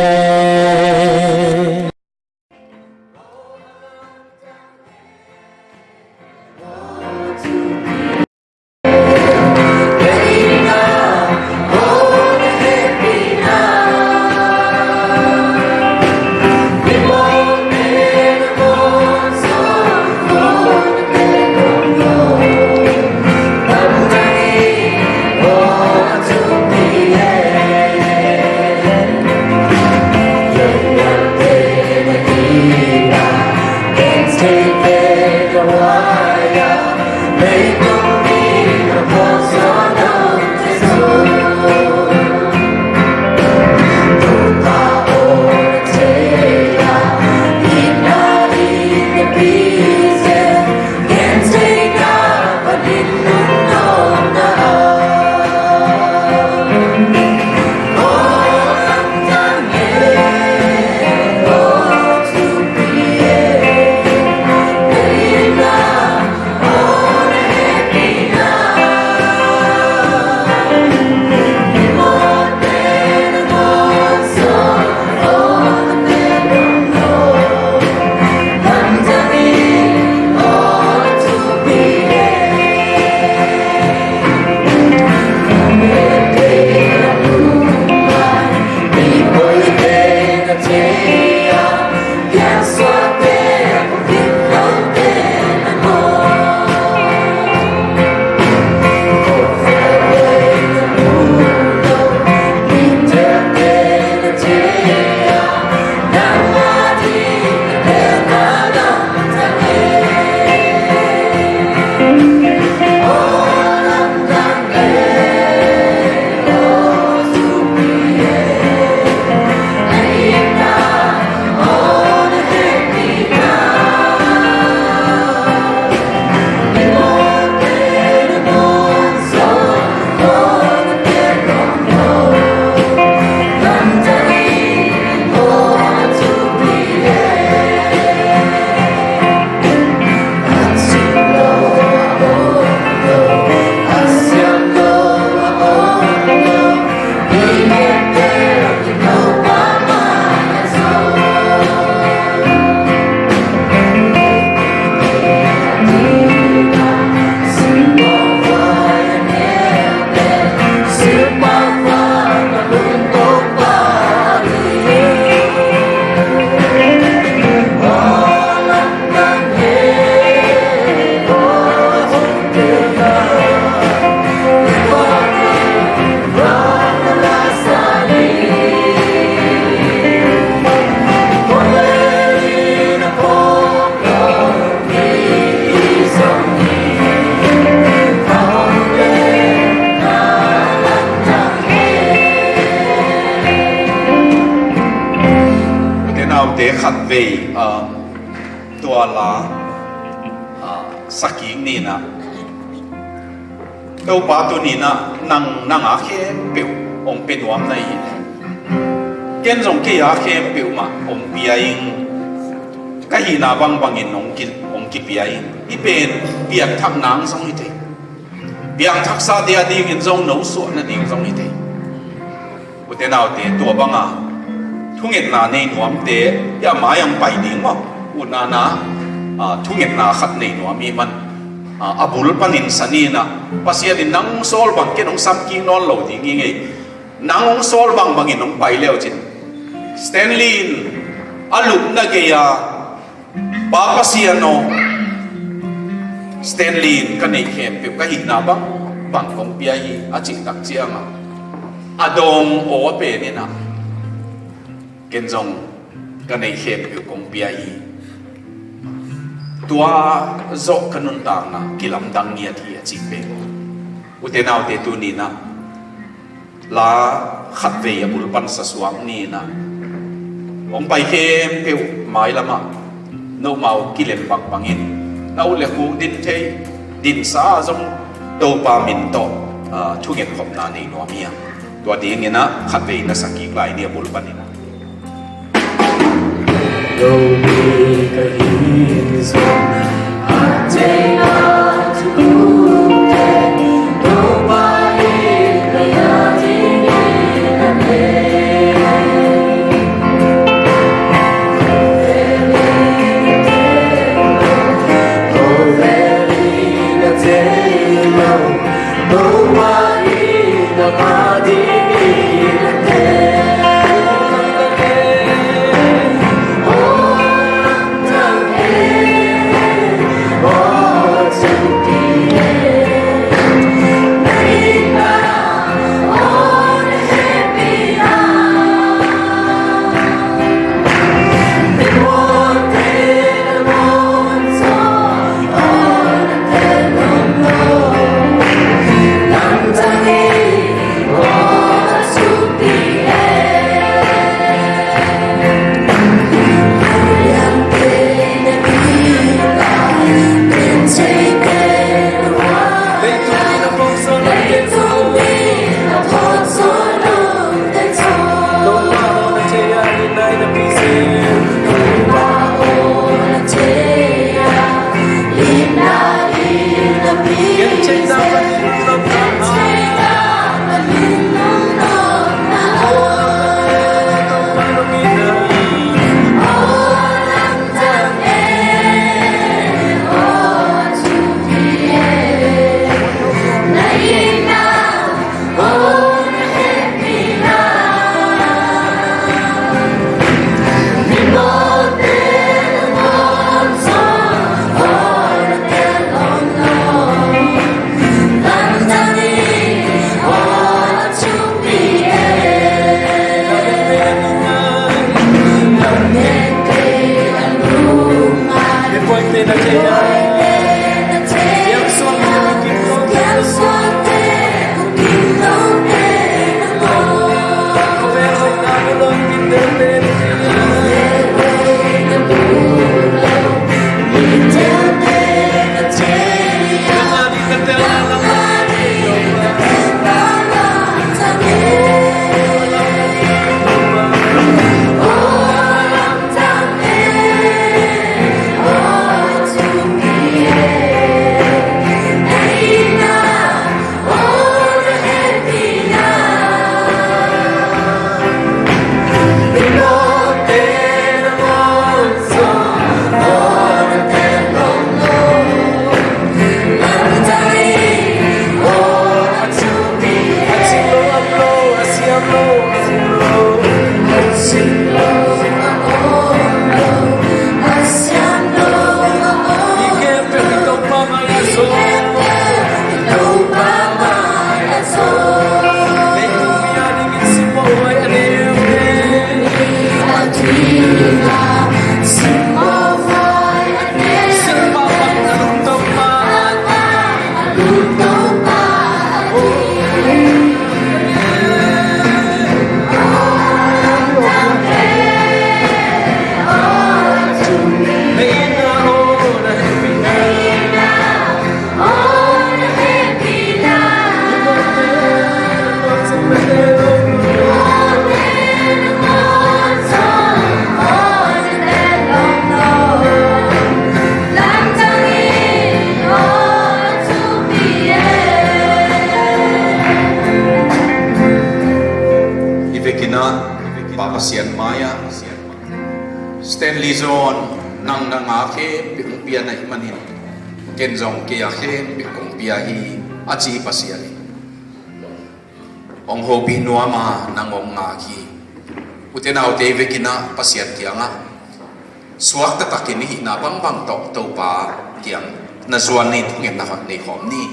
Khatvei, ah, tua la, ah, sakik ni-in ah, Topa tuni-in ah nang, nang a khempeuh hong pia nuam na hi. Ken zong kei a khempeuh mah hong pia ing. Ka hihna bangbangin hong ki, hong kipia ing. Hih pen piangthak nang zong hi thei. Piangthaksate a dingin zong nosuah nading zong hi thei. Ute naute, tua banga thungetna nei nuamte, hih a mai-ah hong pai ding maw? Utna na, ah, thungetna khat nei nuam hi man, ah, a bul panin sa ni-in ah, Pasian in nang hong sawl bang ken hong samkik nawn lo ding hi ngei. Nang hong sawl bangbangin hong pai le uh cin, Stanley in a lupna gei-a, Pa Pasian aw, Stanley in ka neih khempeuh, ka hihna bangbang kong pia hi, a cih tak ciangah, a dawng aw a pen in ah, ken zong ka neih khempeuh kong pia hi. Tua zawh ka nuntakna kilamdang ngiat hi, a cih pen. Ute naute, tuni-in ah la khatvei a bul pan sasuak ni-in ah, hong pai khempeuh mailamah nomau kilem bangbangin, na ut le khuk din thei, dinsa zong Topa min tawh, ah, thungetkhopna nei nuam hi hang. Tua dingin ah khatvei na sakik lai ni, a bul panin ah. Pasian mai-ah, Stanley John, nang na ngak khempeuh hong pia na hih manin, ken zong kei a khempeuh kong pia hi, a ci Pasian in. Hong hopih nuam a nang hong ngak hi. Ute naute vekin ah Pasian kiangah suak taktakin i hihna bangbang tawh Topa kiang na zuan ni, thungetna khat nei khawm ni.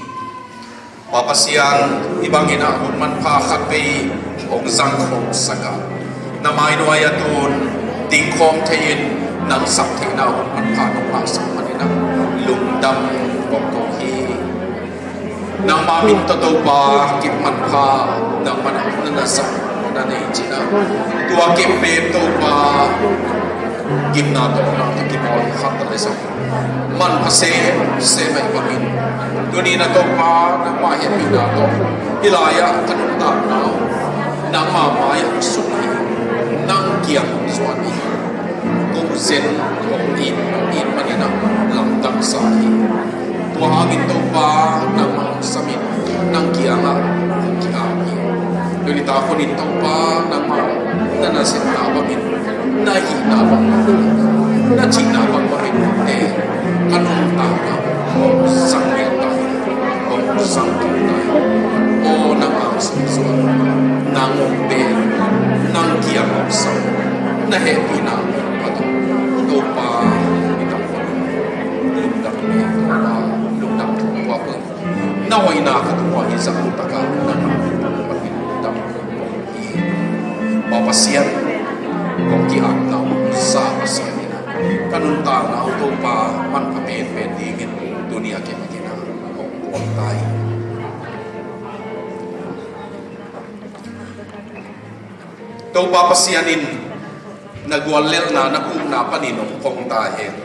Pa Pasian, hih bangin ah hun manpha khat vei hong zang khawmsak a, na mai nuai-ah tun dingkhawm thei-in nang sak theihna hun manpha nong ngahsak manin ah lungdam kong ko hi. Nangma min tawh Topa, kip manpha nangmah na na zang na nei cih na, tua kip pen Topa, gimna tawh nang tawh kibawl khat ta le zong manpha semsem ahih bangin, tuni-in ah Topa, nangma hehpihna tawh hih lai-ah ka nuntakna uh nangma mai-ah sung hi. Nang kiang zuan hi. Ko zen, ko it, it manin ah lamdang sa hi. Tua hangin Topa, nangmah hong samin, nang kiangah hong ki-ap hi. Tuni tak hunin Topa, nangmah na nasepna bangin, na hihna bang bangin, na cihna bang bangin, eh, ka nuntakna hong sang ngiat ta hi, hong sang ngiat ta hi. Aw, nang angsung zuan, nang hong pe, nang kiang hong sang, na hehpihna hong pia tawh, Topa, i tam khawm, lungdam hi, Topa, lungdam thu pua pua. Na hoihna ka tung uh a hi zah uh takah nang a hong pia tawh, lungdam hi. Pa Pasian, kong ki-apna uh za Pasian in ah, ka nuntakna uh Topa, manpha penpen dingin tuni a kimakin ah hong pua ta hi. Topa Pasian in na guallelhna, na pukna panin hong phuang ta hen.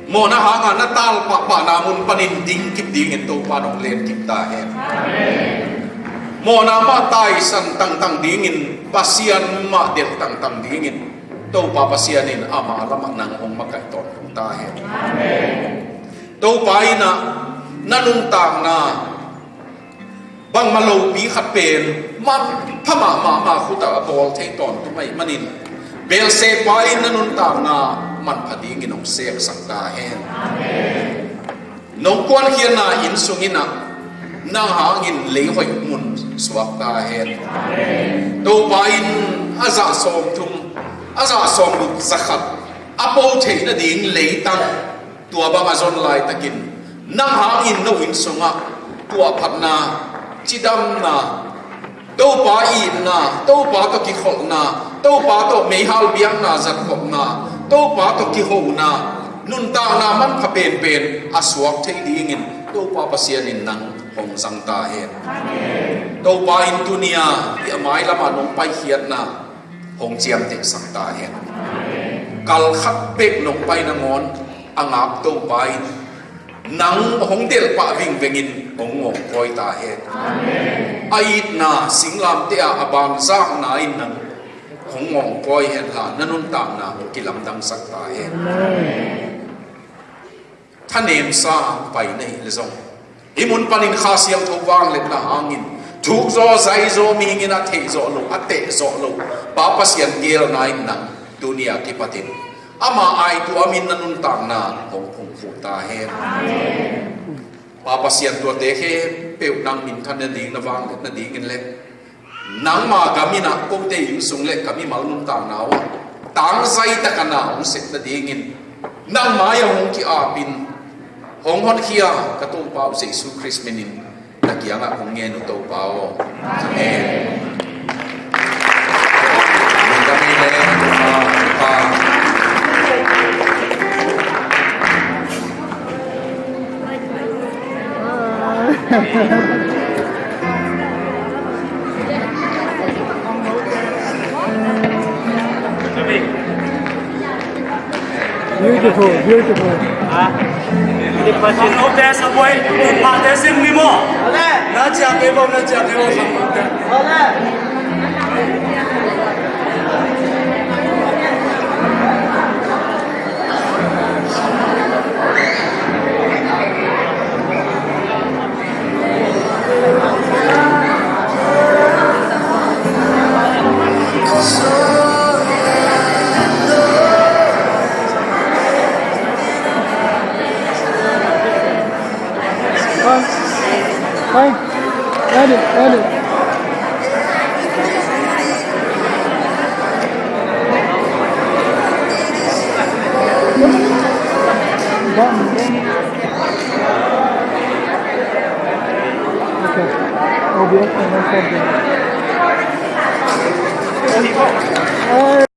Mawhna hanga na talpahpahna mun panin dingkip dingin Topa in hong lenkip ta hen. Mawhna mah taisan tangtang dingin, Pasian mah delh tangtang dingin Topa Pasian in ama lamah nang hong makaih tawntung ta hen. Topa in ah na nuntakna bangmah lopi khat pen manpha mahmah, ama khut ah a bawl thei tawntung ahih manin, belsepa in na nuntakna manpha dingin hong seksak ta hen. Nong kuankhiatna inn sungin ah nang hangin lei hoih mun suak ta hen. Topa in a zah sawmthum, a zah sawmguk, za khat a po theih nading leitang, tua bang a zon laitakin nang hangin no inn sungah tuahphatna, cidamna, Topa itna, Topa tawh kikholhna, Topa tawh meihal biakna zatkhopna, Topa tawh kihona, nuntakna manpha penpen a suak thei dingin Topa Pasian in nang hong zang ta hen. Topa in tuni-a hih a mailamah nong paikhiatna hong ciamtehsak ta hen. Kal khat bek nong pai nangawn a ngak Topa in nang hong delhpah vingvengin hong ngawngkawi ta hen. A itna singlamteh ah a banzakna in nang hong ngawngkawi henla, na nuntakna hong kilamdangsak ta hen. Thanemsa pai na hih leh zong, hih mun panin Kha Siangtho vangliatna hangin thukzaw, zaizaw, mihing in a theihzawh loh, a tehzawh loh Pa Pasian geelna in nang tuni-a kipatin ama aituamin na nuntakna hong phungphuh ta hen. Pa Pasian, tuate khempeuh nang minthan nading, na vangliat nadingin le nangma gam in ah kote inn sung le ka mimal nuntakna uh ah tangzai taka na hong sep nadingin nang mai-ah hong ki-apin hong honkhia ka Topa uh Jesu Khrist minin na kiangah kong ngen uh, Topa aw. Amen. Amen. Amen. Beautiful, beautiful. Ha? Ang no best boy, pate sing mi mo. Na chia ke bo, na chia ke bo, sang mo te. Hey, ready, ready. Done, done. Okay. O B S and then